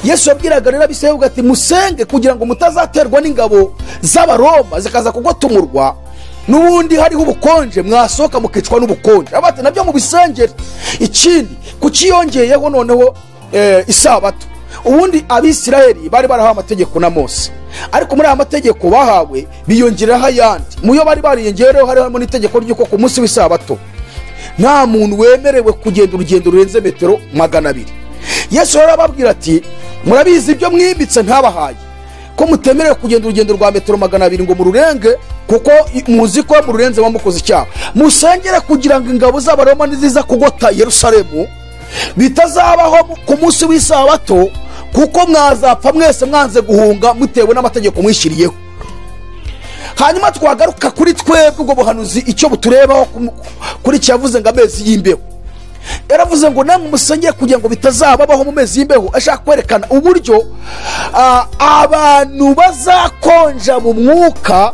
Yesu yabwiraga rero Abisirayeli ati musenge kugira ngo mutazaterwa n'ingabo z'Abaroma zikaza kugotumurwa, n'ubundi hariho ubukonje mwasohoka mukicwa n'ubukonje. Abati nabyo mubisengere. Ikindi kuciyongeyeho noneho isabato. Ubundi Abisirayeli bari barahawe amategeko na Mose, ariko muri aya mategeko bahawe biyongeraho ayandi. Muyo bari bariyongereho harimo n'itegeko ry'uko ku munsi w'isabato nta muntu wemerewe kugenda urugendo rurenze metero 200. Yesu rero arababwira ati murabizi ibyo mwimbitse ntabahaye, ko mutemerewe kugenda urugendo rwa metero 200 ngo mururenge, kuko muzi ko mururenze bamukoze icyaha. Musengere kugira ngo ingabo z'Abaroma niziza kugota Yerusalemu bitazabaho ku munsi w'isabato, kuko mwazapfa mwese mwanze guhunga mutewe n'amategeko mwishyiriyeho. Hanyuma twagaruka kuri twebwe ubwo buhanuzi icyo buturebaho kuri cyavuze ngo amezi y'imbeho. Yaravuze ngo namwe musengere kugira ngo bitazabaho mu mezi y'imbeho, ashaka kwerekana uburyo abantu bazakonja mu mwuka,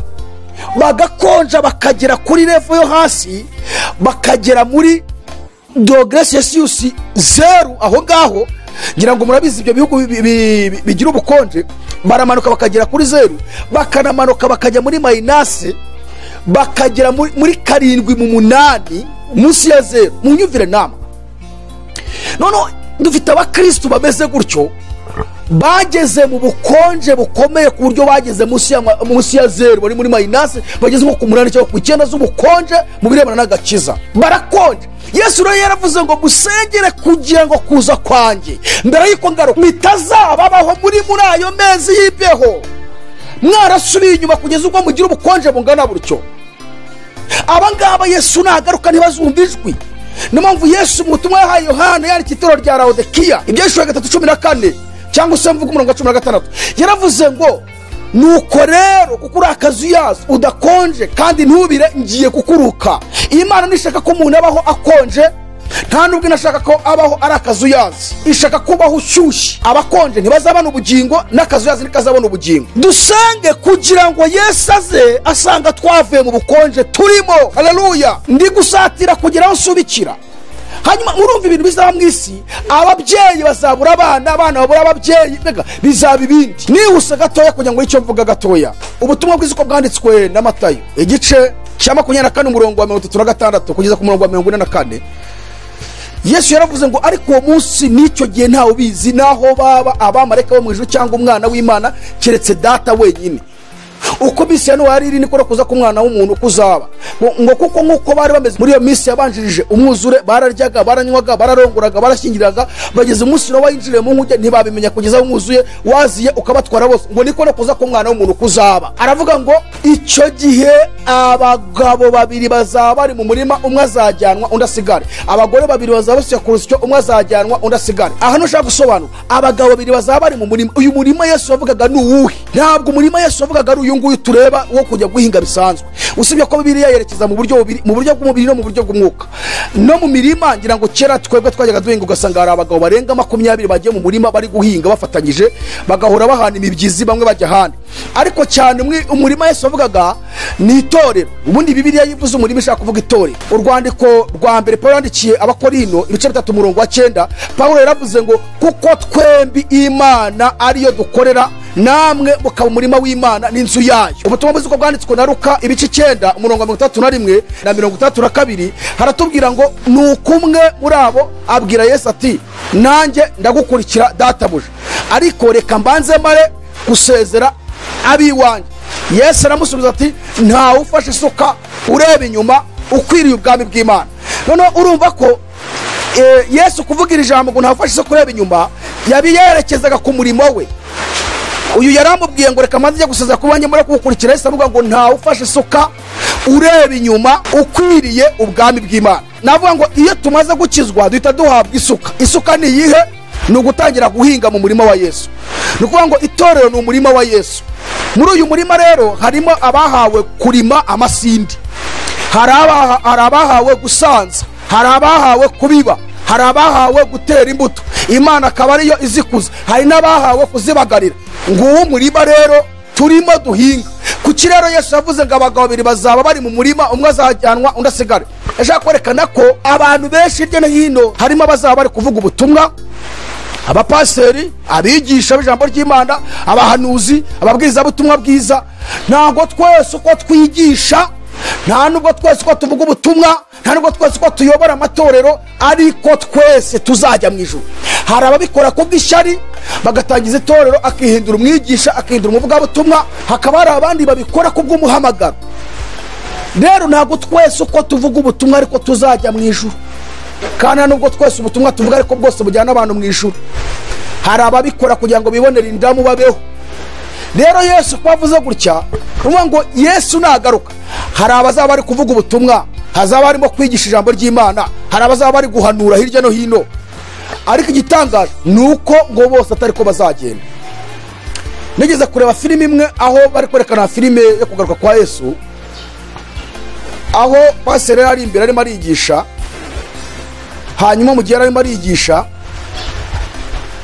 bagakonja bakagera kuri level yo hasi, bakagera muri dogere Celsius 0. Aho ngaho ngira ngo murabizi ibyo bihugu bigira ubukonje, baramanuka bakagera kuri 0, bakanamanuka bakajya muri minus, bakagera muri 7 mu 8 munsi ya 0. Munyumvire nama. Noneho dufite abakristu bameze gutyo, bageze mu bukonje bukomeye ku buryo bageze munsi ya 0, bari muri minus, bageze nko ku 8 cyangwa ku 9 z'ubukonje mu birebana n'agakiza, barakonje. Yesu rero yaravuze ngo musengere kugira ngo kuza kwanjye mbere y'uko ngaruka bitazababaho muri ayo mezi y'imbeho, mwarasubiye inyuma kugeza ubwo mugira ubukonje bungana butyo. Aba ngaba Yesu nagaruka ntibazumva ijwi. Niyo mpamvu Yesu mu butumwa yahaye Yohana yandika itorero rya Laodikiya, Ibyahishuriwe 3:14 cyangwa se mvuga umurongo wa 16, yaravuze ngo nuko rero kuko uri akazuyazi udakonje kandi ntubire, ngiye kukuruka. Imana nishaka ko umuntu abaho akonje, nta nubwo inashaka ko abaho ari akazuyazi, ishaka kubaho ushyushye. Abakonje ntibazabona ubugingo, n'akazuyazi ntikazabona ubugingo. Dusenge kugira ngo Yesu aze asanga twavuye mu bukonje turimo. Haleluya! Ndi gusatira kugira aho nsubikira. Hanyuma murumva ibintu bizaba mu isi, ababyeyi bazabura abana, abana babura ababyeyi, mbega bizaba ibindi. Nihuse gatoya kugira ngo icyo mvuga gatoya. Ubutumwa bwiza uko bwanditswe na Matayo igice cya 24 umurongo wa 36 kugeza ku murongo wa 44, Yesu yaravuze ngo ariko uwo munsi n'icyo gihe ntawe ubizi, naho baba abamarayika bo mu ijuru cyangwa umwana w'Imana, keretse Data wenyine. Uko minsi ya Nowa yari iri, niko kuza k'umwana w'umuntu kuzaba. Ngo kuko nk'uko bari bameze muri iyo minsi yabanjirije umwuzure, bararyaga, baranywaga, bararongораga, barashyingiraga, bageze umunsi Nowa yinjiriye mu nkuge ntibabimenya kugeza aho umwuzuye waziye ukabatwara bose. Ngo niko no kuza k'umwana w'umuntu kuzaba. Aravuga ngo icyo gihe abagabo babiri bazaba bari mu murima, umwe azajyanwa undi asigare. Abagore babiri bazaba basya ku rusyo, umwe azajyanwa undi asigare. Aha ntushaka gusobanura, abagabo babiri bazaba bari mu murima. Uyu murima Yesu yavugaga ni uwuhe? Ntabwo umurima Yesu yavugaga ari uyu nguyu tureba wo kujya guhinga bisanzwe, usibye ko Bibiliya yerekeza mu buryo bubiri, mu buryo bw'umubiri no mu buryo bw'umwuka. No mu mirima ngira ngo kera twebwe twajyaga duhinga, ugasanga hari abagabo barenga 20 bagiye mu murima bari guhinga bafatanyije, bagahora bahana imibyizi, bamwe bajya ahandi. Ariko cyane umurima Yesu yavugaga ni itorero. Ubundi Bibiliya yivuze umurima ishaka kuvuga itorero. Urwandiko rwa mbere Paulo yandikiye Abakorino ibice 3 umurongo wa 9, Paulo yaravuze ngo kuko twembi Imana ariyo dukorera, namwe mukaba umurima w'Imana n'inzu yayo. Ubutumwa bwiza uko bwanditswe na Luka ibice 9 umurongo wa 31 na 32, haratubwira ngo nuko umwe muri abo abwira Yesu ati nanjye ndagukurikira databuja, ariko reka mbanze mare gusezera abiwanjye. Yesu aramusubiza ati ntawe ufashe isuka ureba inyuma ukwiriye ubwami bw'Imana. Noneho urumva ko Yesu kuvugira ijambo ngo ntawe ufashe isuka ureba inyuma, yabiyerekezaga ku murimo we. Uyu yaramubwiye ngo reka mbanze njye gusezera ku banjye mure kugukurikira. Yesu avuga ngo ntawe ufashe isuka ureba inyuma ukwiriye ubwami bw'Imana. Navuga ngo iyo tumaze gukizwa duhita duhabwa isuka. Isuka ni iyihe? Ni ugutangira guhinga mu murima wa Yesu. Ni ukuvuga ngo itorero ni umurima wa Yesu. Muri uyu murima rero harimo abahawe kurima amasindi, hari abahawe gusanza, hari abahawe kubiba, hari abahawe gutera imbuto, Imana akaba ariyo izikuza, hari n'abahawe kuzibagarira. Nguwo umurima rero turimo duhinga. Kuki rero Yesu yavuze ngo abagabo babiri bazaba bari mu murima, umwe azajyanwa undi asigare? Ashaka kwerekana ko abantu benshi hirya no hino harimo abazaba bari kuvuga ubutumwa, abapaseri, abigisha b'ijambo ry'Imana, abahanuzi, ababwirizabutumwa bwiza. Ntabwo twese uko twigisha, nta nubwo twese uko tuvuga ubutumwa, nta nubwo twese uko tuyobora amatorero, ariko twese tuzajya mu ijuru. Hari ababikora kubw'ishyari bagatangiza itorero, akihindura umwigisha, akihindura umuvugabutumwa, hakaba hari abandi babikora kubw'umuhamagaro. Rero ntabwo twese uko tuvuga ubutumwa ariko tuzajya mu ijuru, kandi nubwo twese ubutumwa tuvuga ariko bwose bujyana abantu mu ijuru. Hari ababikora kugira ngo bibonere indamu babeho. Rero Yesu ko avuze gutya, uvuga ngo Yesu nagaruka, hari abazaba bari kuvuga ubutumwa, hazaba harimo kwigisha ijambo ry'Imana, hari abazaba bari guhanura hirya no hino. Ariko igitangaje ni uko ngo bose atari ko bazagenda. Nigeze kureba filime imwe aho bari kwerekana filime yo kugaruka kwa Yesu, aho pasiteri ari imbere arimo arigisha. Hanyuma mu gihe arimo arigisha,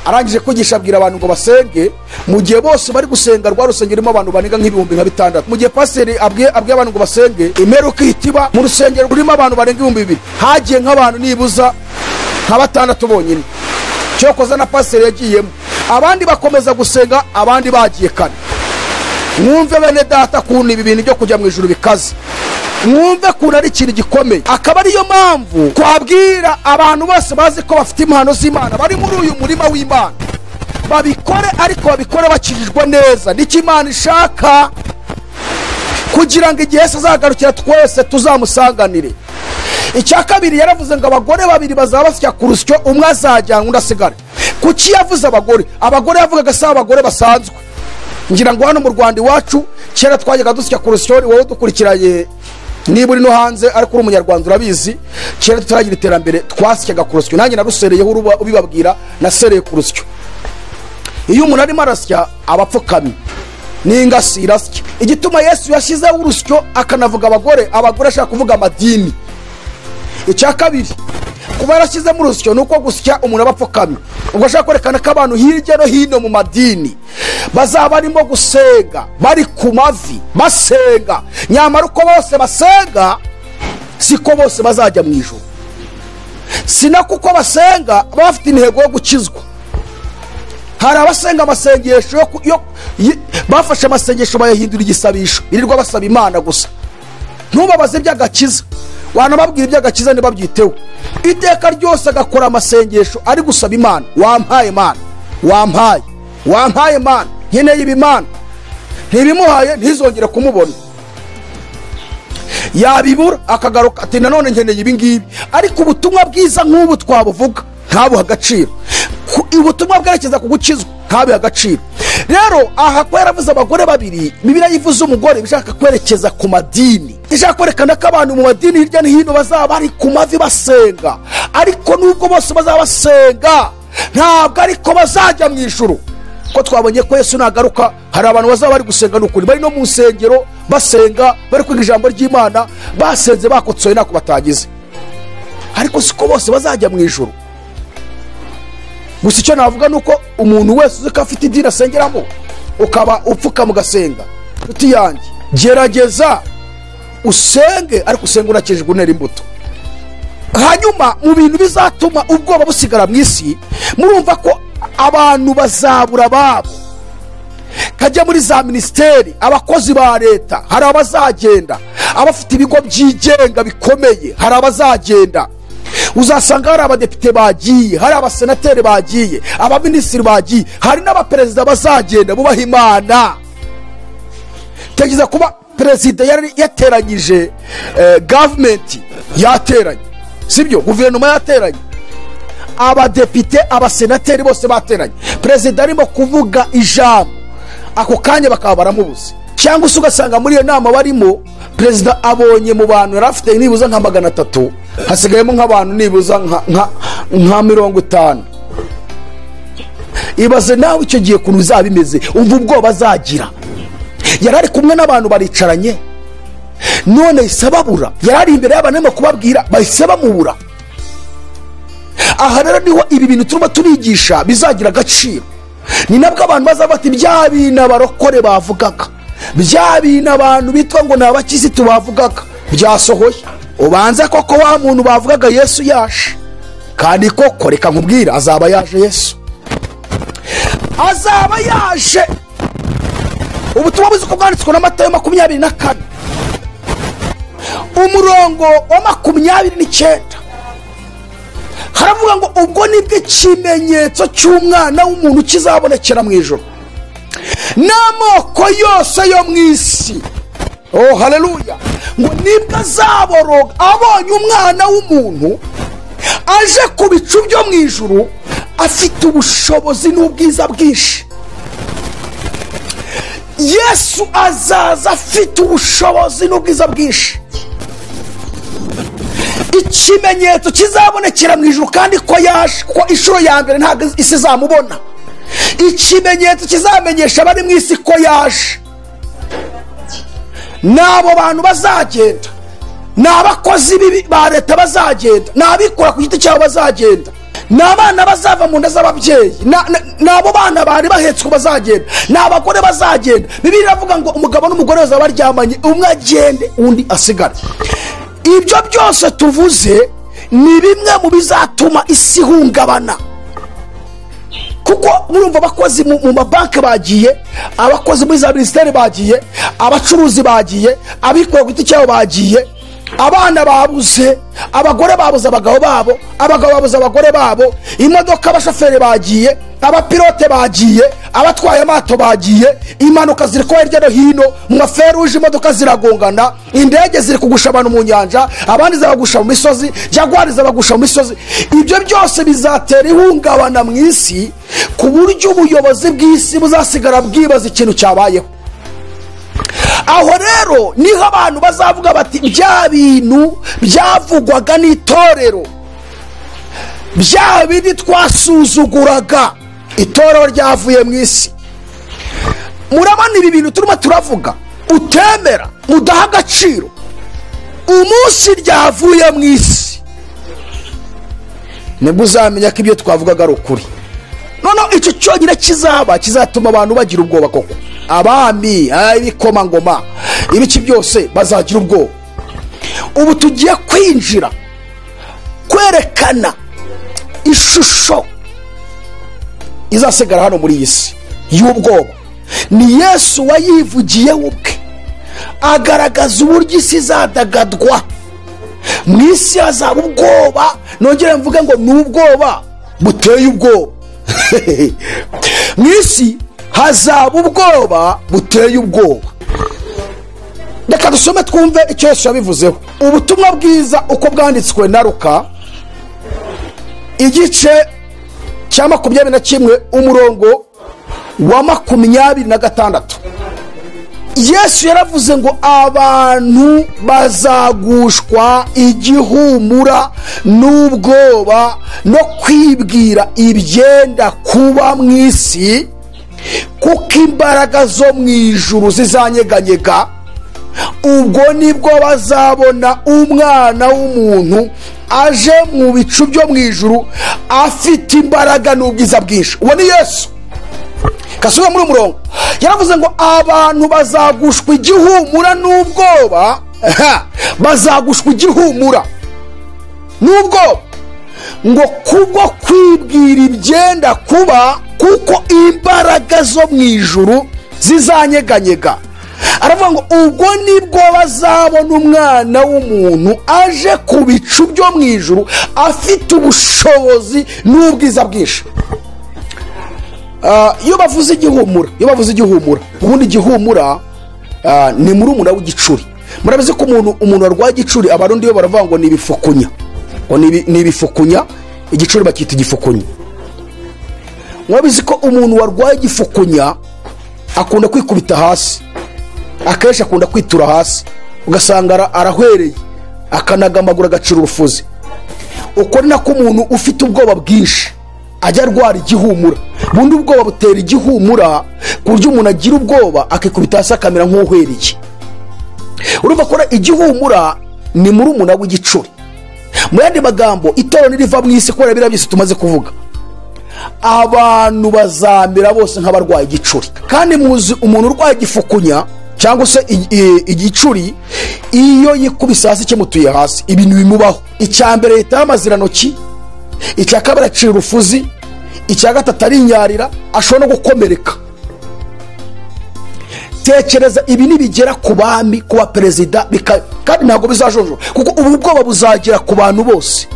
arangije kwigisha abwira abantu ngo basenge. Mu gihe bose bari gusenga, rwa rusengero rurimo abantu barenga nk'ibihumbi nka 6. Mu gihe pasiteri abwiye abantu ngo basenge, imperuka ihita mu rusengero rurimo abantu barenga 2000, hagiye nk'abantu nibuza nka 6 bonyine. Cyokoza na pasiteri yagiyemo, abandi bakomeza gusenga, abandi bagiye kane. Mwumve bene data kuntu ibi bintu byo kujya mu ijuru bikaze, mwumve kuntu ari ikintu gikomeye. Akaba ariyo mpamvu twabwira abantu bose bazi ko bafite impano z'Imana, bari muri uyu murima w'Imana, babikore, ariko babikore bakirijwe neza n'icyo Imana ishaka, kugira ngo igihe Yesu azagarukira twese tuzamusanganire. Icya kabiri yaravuze ngo abagore babiri bazaba basya ku rusyo, umwe azajyanwa undi asigare. Kuki yavuze abagore? Abagore yavugaga si abagore basanzwe. Ngira ngo hano mu Rwanda iwacu kera twajyaga dusya ku rusyo, wowe dukurikiranye niba uri no hanze ariko uri umunyarwanda urabizi, kera tutaragira iterambere twasyaga ku rusyo. Nanjye narusereyeho ubibabwira, nasereye ku rusyo. Iyo umuntu arimo arasya aba apfukamye n'ingasi irasya. Igituma Yesu yashyizeho urusyo akanavuga abagore, abagore ashaka kuvuga amadini. Icya kabiri kuba yarashyizemo urusyo ni uko gusya umuntu aba apfukamye. Ubwo ashaka kwerekana ko abantu hirya no hino mu madini bazaba barimo gusenga, bari ku mavi basenga, nyamara uko bose basenga siko bose bazajya mu ijuru. Si kuko basenga bafite intego yo gukizwa. Hari abasenga amasengesho bafashe amasengesho bayahindura igisabisho, birirwa basaba Imana gusa. Ntubabaze iby'agakiza, wanababwira iby'agakiza ntibabyiteho. Iteka ryose agakora amasengesho ari gusaba Imana, wampaye Imana, wampaye, wampaye Imana, nkeneye ibimana. Ntibimuhaye ntizongere kumubona, yabibura akagaruka ati nanone nkeneye ibi ngibi. Ariko ubutumwa bwiza nk'ubu twabuvuga ntabuha agaciro, ubutumwa bwerekeza ku gukizwa ntabuha agaciro. Rero aha ko yaravuze abagore babiri, Bibiliya yivuze umugore bishaka kwerekeza ku madini, ishaka kwerekana ko abantu mu madini hirya no hino bazaba bari ku mavi basenga, ariko nubwo bose bazaba basenga ntabwo ariko bazajya mu ijuru. Ko twabonye ko Yesu nagaruka hari abantu bazaba bari gusenga n'ukuri, bari no mu nsengero basenga, bari kwiga ijambo ry'Imana, basenze bakotsoye nako batagize, ariko siko bose bazajya mu ijuru. Gusa icyo navuga nuko umuntu wese uzi ko afite idini asengeramo ukaba upfuka mugasenga, nshuti yanjye gerageza usenge, ariko usenge unakijijwe unera imbuto. Hanyuma mu bintu bizatuma ubwoba busigara mu isi, murumva ko abantu bazabura ababo, kajya muri za minisiteri, abakozi ba leta hari abazagenda, abafite ibigo byigenga bikomeye hari abazagenda. Uzasanga hari abadepite bagiye, hari abasenateri bagiye, abaminisitiri bagiye, hari n'abaperezida bazagenda bubaha Imana. Tekereza kuba perezida yari yateranyije gavumenti yateranye, sibyo, guverinoma yateranye, abadepite, abasenateri bose bateranye, perezida arimo kuvuga ijambo ako kanya bakaba baramubuze. Cyangwa se ugasanga muri iyo nama barimo perezida abonye mu bantu yari afite nibuza nka 300, hasigayemo nk'abantu nibuza nka 50. Ibaze nawe icyo gihe kuntu bizaba bimeze, umva ubwoba azagira. Yari ari kumwe n'abantu baricaranye, none bahise babura. Yari ari imbere y'abantu arimo kubabwira, bahise bamubura. Aha rero niho ibi bintu turimo turigisha bizagira agaciro. Ni nabwo abantu bazaba bati bya bintu abarokore bavugaga, bya bintu abantu bitwa ngo ni abakirisitu bavugaga byasohoye. Ubanza koko wa muntu bavugaga Yesu yaje, kandi koko reka nkubwire azaba yaje. Yesu azaba yaje. Ubutumwa bwiza uko bwanditswe na Matayo 24 umurongo wa 29 haravuga ngo ubwo nibwo ikimenyetso cy'umwana w'umuntu kizabonekera mu ijuru n'amoko yose yo mu isi. Oh haleluya! Ngo nibwo azaboroga abonye umwana w'umuntu aje ku bicu byo mu ijuru afite ubushobozi n'ubwiza bwinshi. Yesu azaza afite ubushobozi n'ubwiza bwinshi. Ikimenyetso kizabonekera mu ijuru, kandi ko yaje, ko inshuro ya mbere ntabwo isi izamubona. Ikimenyetso kizamenyesha abari mu isi ko yaje, n'abo bantu bazagenda, ni abakozi bibi ba leta bazagenda, ni abikora ku giti cyabo bazagenda, ni abana bazava mu nda z'ababyeyi, ni abo bana bari bahetswe bazagenda, ni abagore bazagenda. Bibiliya iravuga ngo umugabo n'umugore bazaba baryamanye, umwe agende undi asigare. Ibyo byose tuvuze ni bimwe mu bizatuma isi ihungabana. Kuko murumva abakozi mu mabanki bagiye, abakozi muri za minisiteri bagiye, abacuruzi bagiye, abikorera ku giti cyabo bagiye, abana babuze, abagore babuze abagabo babo, abagabo babuze abagore babo, imodoka abashoferi bagiye, abapilote bagiye, abatwaye amato bagiye, impanuka ziri kuba hirya no hino, mu maferuje imodoka ziragongana, indege ziri kugusha abantu mu nyanja, abandi zabagusha mu misozi, jagwari zabagusha mu misozi. Ibyo byose bizatera ihungabana mu isi, ku buryo ubuyobozi bw'isi buzasigara bwibaza ikintu cyabayeho. Aho rero niho abantu bazavuga bati bya bintu byavugwaga n'itorero, bya bindi twasuzuguraga, itorero ryavuye mu isi. Murabona ibi bintu turimo turavuga, utemera, udaha agaciro, umunsi ryavuye mu isi nibwo uzamenya ko ibyo twavugaga ari ukuri. Noneho icyo cyonyine kizaba kizatuma abantu bagira ubwoba koko. Abami, ibikomangoma, ibiki byose bazagira ubwoba. Ubu tugiye kwinjira Kwerekana ishusho izasigara hano muri iyi si y'ubwoba. Ni Yesu wayivugiye ubwe, agaragaza uburyo isi izadagadwa. Mu isi hazaba ubwoba, nongere mvuge ngo ni ubwoba buteye ubwoba. Mu isi hazaba ubwoba buteye ubwoba. Reka dusome twumve icyo Yesu yabivuzeho. Ubutumwa bwiza uko bwanditswe na Luka, igice cya 21 umurongo wa 26. Yesu yaravuze ngo abantu bazagushwa igihumura n'ubwoba no kwibwira ibyenda kuba mu isi, kuko imbaraga zo mu ijuru zizanyeganyega. Ubwo nibwo bazabona umwana w'umuntu aje mu bicu byo mu ijuru afite imbaraga n'ubwiza bwinshi. Uwo ni Yesu. Kasubira muri umurongo. Yaravuze ngo abantu bazagushwa igihumura n'ubwoba, bazagushwa igihumura n'ubwoba ngo kubwo kwibwira ibyenda kuba, kuko imbaraga zo mu ijuru zizanyeganyega. Aravuga ngo ubwo nibwo bazabona umwana w'umuntu aje ku bicu byo mu ijuru afite ubushobozi n'ubwiza bwinshi. Iyo bavuze igihumura, iyo bavuze igihumura, ubundi igihumura ni murumuna w'igicuri. Murabizi ko umuntu arwaye igicuri, abarundi yo baravuga ngo ni ibifukunya, ngo ni ibifukunya, igicuri bakita igifukunya. Murabizi ko umuntu warwaye igifukunya akunda kwikubita hasi, akenshi akunda kwitura hasi, ugasanga arahwereye, akanaga amaguru, agacira urufuzi. Uko ni nako umuntu ufite ubwoba bwinshi ajya arwara igihumura. Bundi ubwoba butera igihumura, ku buryo umuntu agira ubwoba akikubita hasi akamera nk'uhwereye. Urumva ko igihumura ni murumuna w'igicuri. Mu yandi magambo, itorero niriva mu isi kubera biriya byose tumaze kuvuga, abantu bazamera bose nk'abarwaye igicuri. Kandi muzi umuntu urwaye igifukunya cyangwa se igicuri, iyo yikubise hasi kimutuye hasi, ibintu bimubaho. Icya mbere yitaho amazirantoki, icya kabiri acira urufuzi, icya gatatu arinyarira, ashobora no gukomereka. Tekereza ibi nibigera ku bami, ku baperezida, kandi ntabwo bizajonjora, kuko ubu bwoba buzagera ku bantu bose.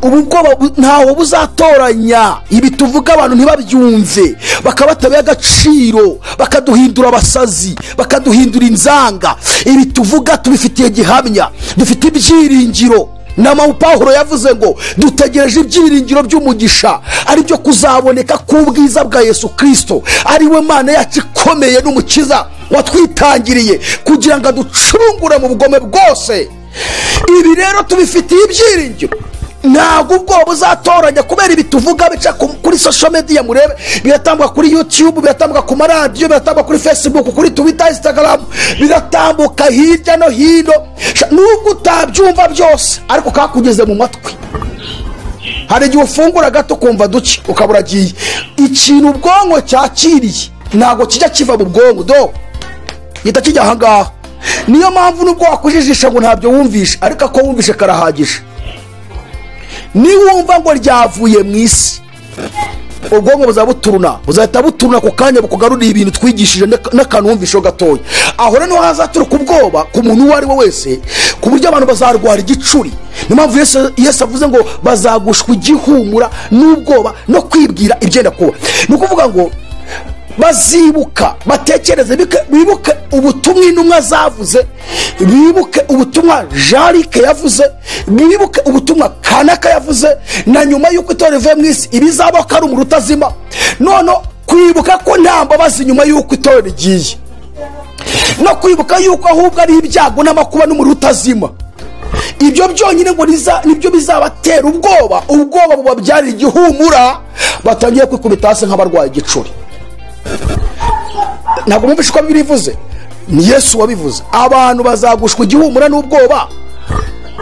Ubu bwoba ntaho buzatoranya. Ibi tuvuga abantu ntibabyumve, bakaba batabiha agaciro, bakaduhindura abasazi, bakaduhindura inzanga. Ibi tuvuga tubifitiye gihamya, dufite ibyiringiro. Na Pawulo yavuze ngo dutegereje ibyiringiro by'umugisha, ari byo kuzaboneka k'ubwiza bwa Yesu Kristo, ari we Mana yacu ikomeye n'umukiza watwitangiriye kugira ngo aducungure mu bugome bwose. Ibi rero tubifitiye ibyiringiro. Ntabwo ubwoba buzatoranya kubera ibi tuvuga bica kuri social media, murebe biratambuka kuri YouTube, biratambuka ku maradiyo, biratambuka kuri Facebook, kuri Twitter, Instagram, biratambuka hirya no hino. Nubwo utabyumva byose, ariko kakugeze mu matwi. Hari igihe ufungura gato ukumva duke, ukabura agiye. Ikintu ubwonko cyakiriye ntabwo kijya kiva mu bwonko, do gihita kijya aha ngaha. Niyo mpamvu nubwo wakujijisha ngo ntabyo wumvishe, ariko ako wumvishe karahagije. Niwumva ngo ryavuye mu isi, ubwonko buzabuturuna, buzahita buturuna ku kanya, bukugarurira ibintu twigishije n'akantu wumvisheho gatoya. Aho rero hazaturuka ubwoba ku muntu uwo ari we wese, ku buryo abantu bazarwara igicuri. Niyo mpamvu Yesu avuze ngo bazagushwa igihumura n'ubwoba no kwibwira ibyenda kuba. Ni ukuvuga ngo bazibuka, batekereze, bibuke ubutumwa intumwa zavuze, bibuke ubutumwa Jean-Luc yavuze, bibuke ubutumwa Kanaka yavuze, na nyuma y'uko itorero rivuye mu isi ibizaba ko ari umuriro utazima. None kwibuka ko nta mbabazi nyuma y'uko itorero rigiye, no kwibuka y'uko ahubwo ari ibyago n'amakuba n'umuriro utazima, ibyo byonyine ngo nibyo bizabatera ubwoba. Ubwoba bubabyarira igihumura, batangiye kwikubita hasi nk'abarwaye igicuri. Ntabwo mwumvishe uko Bibiliya ivuze, ni Yesu wabivuze. Abantu bazagushwa igihumura n'ubwoba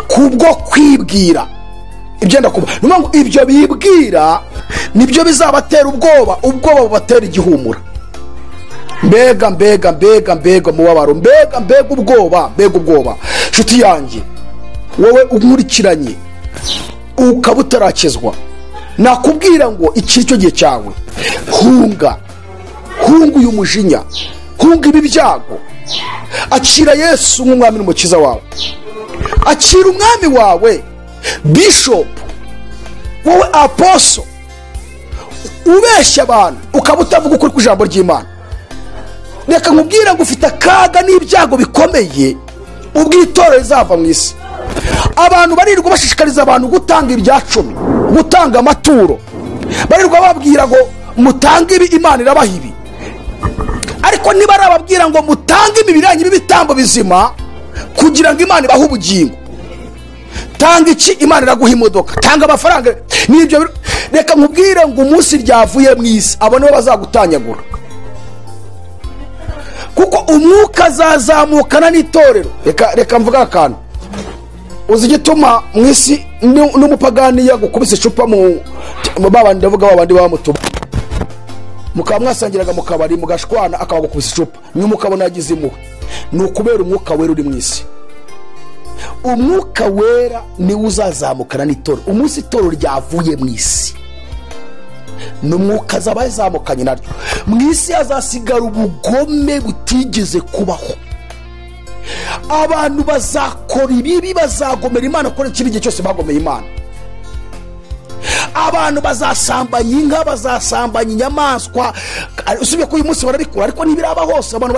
kubwo kwibwira ibyenda kuba. Ni ukuvuga ngo ibyo bibwira nibyo bizabatera ubwoba, ubwoba bubatera igihumura. Mbega mbega mbega mbega umubabaro, mbega mbega ubwoba, mbega ubwoba. Nshuti yanjye, Wowe unkurikiranye ukaba utarakizwa, nakubwira ngo iki cyo gihe cyawe. Hunga, hunga uyu mujinya, hunga ibi byago. Akira Yesu nk'umwami n'umukiza wawe, akira umwami wawe. Bishop, wowe apostle ubeshya abantu ukaba utavuga ukuri ku ijambo ry'Imana, reka nkubwire ngo ufite akaga n'ibyago bikomeye ubwo itorero rizava mu isi. Abantu barirwa bashishikariza abantu gutanga ibya cumi, gutanga amaturo, barirwa babwira ngo mutange ibi, Imana irabaha ibi. Ariko niba arababwira ngo mutange imibiri yanyu ibitambo bizima kugira ngo Imana ibahe ubugingo, tanga iki, Imana iraguha imodoka, tanga amafaranga, nibyo. Reka nkubwire ngo umunsi ryavuye mu isi abo nibo bazagutanyagura, kuko umwuka azazamukana n'itorero. Reka mvuga akantu. Uzi igituma mu isi n'umupagani yagukubise icupa mu babandi, ndavuga babandi bamutuba, mukaba mwasangiraga mu kabari mugashwana akabagukubisa icupa, nyuma ukabona yagize impuhwe, ni ukubera umwuka wera uri mu isi. Umwuka wera niwe uzazamukana n'itorero. Umunsi itorero ryavuye mu isi, n'umwuka azaba yazamukanye naryo. Mu isi hazasigara ubugome butigeze kubaho. Abantu bazakora ibibi, bazagomera Imana, kuko ikibi igihe cyose bagomeye Imana. Abantu bazasambanya inka, bazasambanya inyamaswa. Usibye ko uyu munsi barabikora, ariko ntibiraba hose. Abantu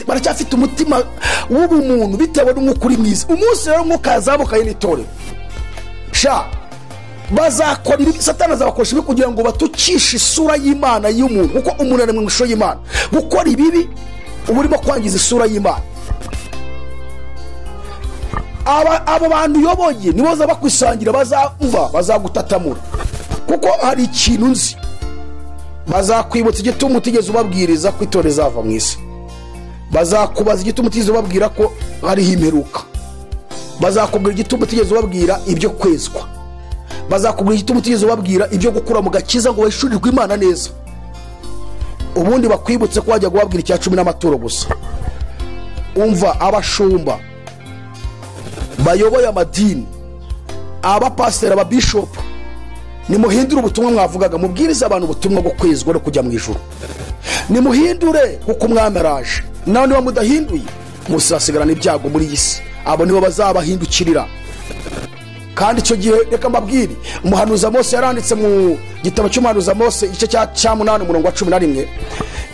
baracyafite umutima w'ubumuntu bitewe n'umwuka uri mwiza. Umunsi rero umwuka yazamukanye n'itorero, sha bazakora ibi. Satani azabakoresha ibi kugira ngo batukishe isura y'Imana y'umuntu, kuko umuntu ari mu ishusho y'Imana. Gukora ibibi uba urimo kwangiza isura y'Imana. Abo bantu uyoboye nibo baza bakwisangira, bazumva, bazagutatamura. Kuko hari ikintu nzi, bazakwibutsa igituma utigeze ubabwiriza ko itorero rizava mu isi, bazakubaza igituma utigeze ubabwira ko hariho imperuka, bazakubwira igituma utigeze ubabwira ibyo kwezwa, bazakubwira igituma utigeze ubabwira ibyo gukura mu gakiza ngo bahishurirwe Imana neza. Ubundi bakwibutse ko wajya kubabwira icya cumi n'amaturo gusa. Umva, abashumba bayoboye amadini, abapasiteri, ababishopu, nimuhindure ubutumwa mwavugaga, mubwirize abantu ubutumwa bwo kwezwa no kujya mu ijuru. Nimuhindure kuko umwami araje. Nawe niba mudahinduye muzasigarana ibyago muri iyi si. Abo nibo bazabahindukirira. Kandi icyo gihe reka mbabwire, umuhanuzi Mose yaranditse mu gitabo cy'umuhanuzi Mose igice cya 8 umurongo wa 11,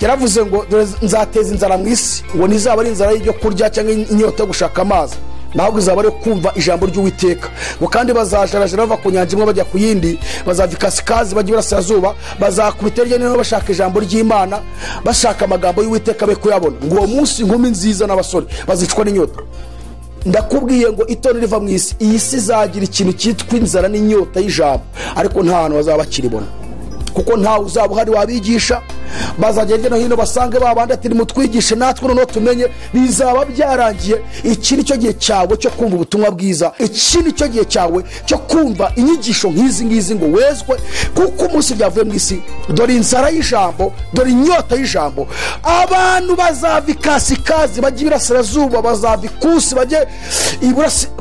yaravuze ngo dore nzateza inzara mu isi, ngo ntizaba ari inzara y'ibyo kurya cyangwa inyota yo gushaka amazi, ntabwo izaba ari kumva ijambo ry'Uwiteka. Ngo kandi bazajarajara bava ku nyanja imwe bajya ku yindi, bazava ikasikazi bajya iburasirazuba, bazakubita hirya no hino bashaka ijambo ry'Imana, bashaka amagambo y'Uwiteka be kuyabona. Ngo uwo munsi inkumi nziza n'abasore bazicwa n'inyota. Ndakubwiye ngo itorero riva mu isi, iyi si izagira ikintu cyitwa inzara n'inyota y'ijambo, ariko nta hantu bazaba bakiribona, kuko ntawe uzaba uhari wabigisha. Bazajya hirya no hino basange babandi ati nimutwigishe natwe noneho tumenye. Bizaba byarangiye. Iki ni cyo gihe cyawe cyo kumva ubutumwa bwiza, iki ni cyo gihe cyawe cyo kumva inyigisho nk'izi ngizi ngo wezwe, kuko umunsi byavuye mu isi, dore inzara y'ijambo, dore inyota y'ijambo. Abantu bazava ikasikazi bajye iburasirazuba, bazava ikusi bajye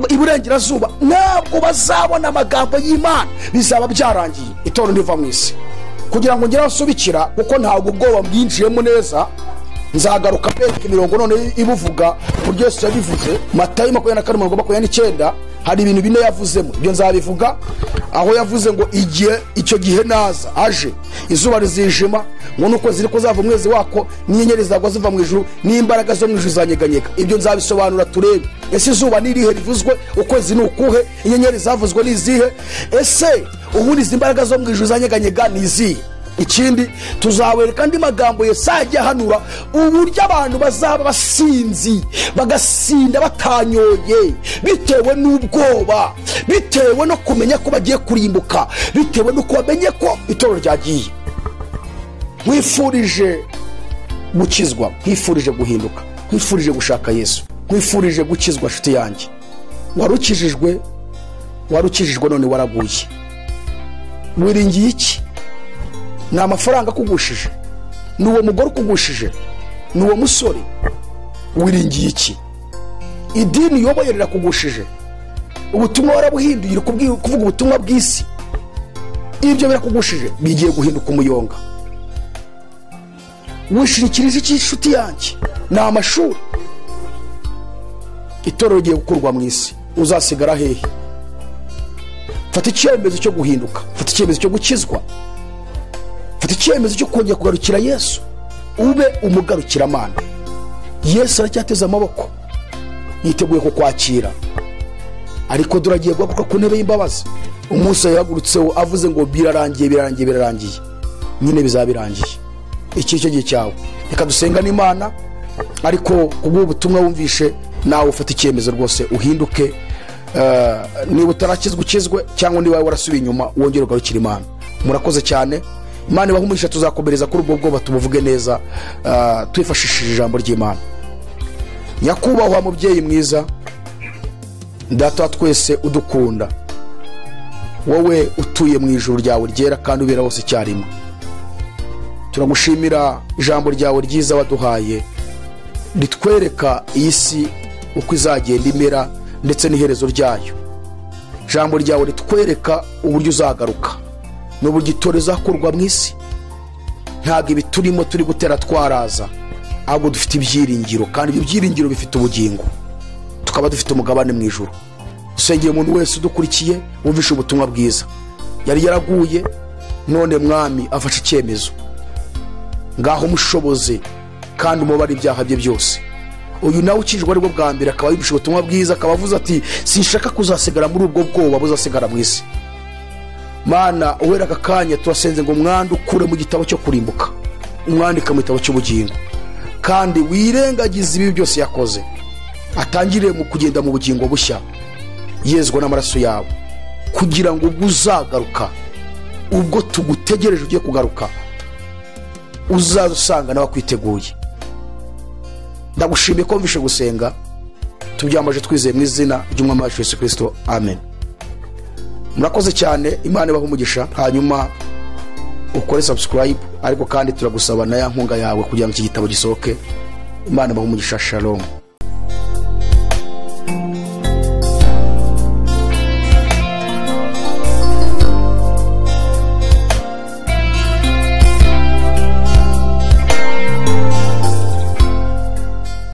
iburengerazuba, ntabwo bazabona amagambo y'Imana. Bizaba byarangiye. Itorero riva mu isi. Kugira ngo ngere nsubikira, kuko ntabwo ubwoba bwinjiyemo neza, nzagaruka mbereka imirongo none ibuvuga uburyo Yesu yabivuze. Matayo 24:29 hari ibintu bine yavuzemo, ibyo nzabivuga. Aho yavuze ngo igihe icyo gihe naza aje, izuba rizijima, ngo nuko ziri kuzava umwezi wako, n'inyenyeri zagwa ziva mu ijuru, n'imbaraga zo mu ijuru zanyeganyega. Ibyo nzabisobanura turebe. Ese izuba ni irihe rivuzwe? Ukwezi ni ukuhe? Inyenyeri zavuzwe ni izihe? Ese ubundi izi mbaraga zo mu ijuru zanyeganyega ni izihe? Ikindi tuzawereka andi magambo Yesaya ajya ahanura, uburyo abantu bazaba basinzi, bagasinda batanyoye, bitewe n'ubwoba, bitewe no kumenya ko bagiye kurimbuka, bitewe n'uko bamenye ko itorero ryagiye. Nkwifurije gukizwa, nkwifurije guhinduka, nkwifurije gushaka Yesu, nkwifurije gukizwa nshuti yanjye. Warukijijwe, warukijijwe none waraguye. Wiringiye iki? Ni amafaranga akugushije? Ni uwo mugore ukugushije? Ni uwo musore? Wiringiye iki? Idini uyoboye rirakugushije? Ubutumwa warabuhinduye, uri kuvuga ubutumwa bw'isi. Ibyo birakugushije, bigiye guhinduka umuyonga. Wishirikirije iki inshuti yanjye? Ni amashuri. Itorero rigiye gukurwa mu isi, uzasigara hehe? Fata icyemezo cyo guhinduka, fata icyemezo cyo gukizwa, fata icyemezo cyo kongera kugarukira Yesu, ube umugarukiramana. Yesu aracyateze amaboko, yiteguye kukwakira, ariko dore agiye guhaguruka ku ntebe y'imbabazi. Umunsi yahagurutseho avuze ngo birarangiye, birarangiye, birarangiye, nyine bizaba birangiye. Iki cyo gihe cyawe. Reka dusenga n'Imana, ariko kubw'ubu butumwa wumvishe nawe ufata icyemezo rwose uhinduke. Niba utarakizwa ukizwe, cyangwa niba warasubiye inyuma wongere ugarukire Imana. Murakoze cyane. Imana ibahe umugisha. Tuzakomereza kuri ubwo bwoba tubuvuge neza, twifashishije ijambo ry'Imana. Nyakubahwa mubyeyi mwiza, Data wa twese udukunda, wowe utuye mu ijuru ryawe ryera kandi ubera hose icyarimwe, turagushimira ijambo ryawe ryiza waduhaye ritwereka iyi si uko izagenda imera ndetse n'iherezo ryayo. Ijambo ryawe ritwereka uburyo uzagaruka n'uburyo itorero rizakurwa mu isi. Ntabwo ibi turimo turi gutera twaraza, ahubwo dufite ibyiringiro, kandi ibyo byiringiro bifite ubugingo, tukaba dufite umugabane mu ijuru. Dusengeye umuntu wese udukurikiye wumvishe ubutumwa bwiza, yari yaraguye none Mwami afashe icyemezo, ngaho umushoboze kandi umubare ibyaha bye byose. Uyu nawe ukijwe aribwo bwa mbere akaba yumvishe ubutumwa bwiza, akaba avuze ati sinshaka kuzasigara muri ubwo bwoba buzasigara mu isi. Mana, uhera aka kanya turasenze ngo umwanda ukure mu gitabo cyo kurimbuka, umwandike mu gitabo cy'ubugingo, kandi wirengagize ibibi byose yakoze, atangire mu kugenda mu bugingo bushya yezwa n'amaraso yawe, kugira ngo ubwo uzagaruka, ubwo tugutegereje ugiye kugaruka, uzaza usanga nawe akwiteguye. Ndagushimiye ko wumvishe gusenga, tubyambaje twizeye mu izina ry'Umwami wacu Yesu Kristo, amen. Murakoze cyane, Imana ibahe umugisha. Hanyuma ukore subscribe, ariko kandi turagusaba na ya nkunga yawe kugira ngo iki gitabo gisohoke. Imana ibahe umugisha. Shalom.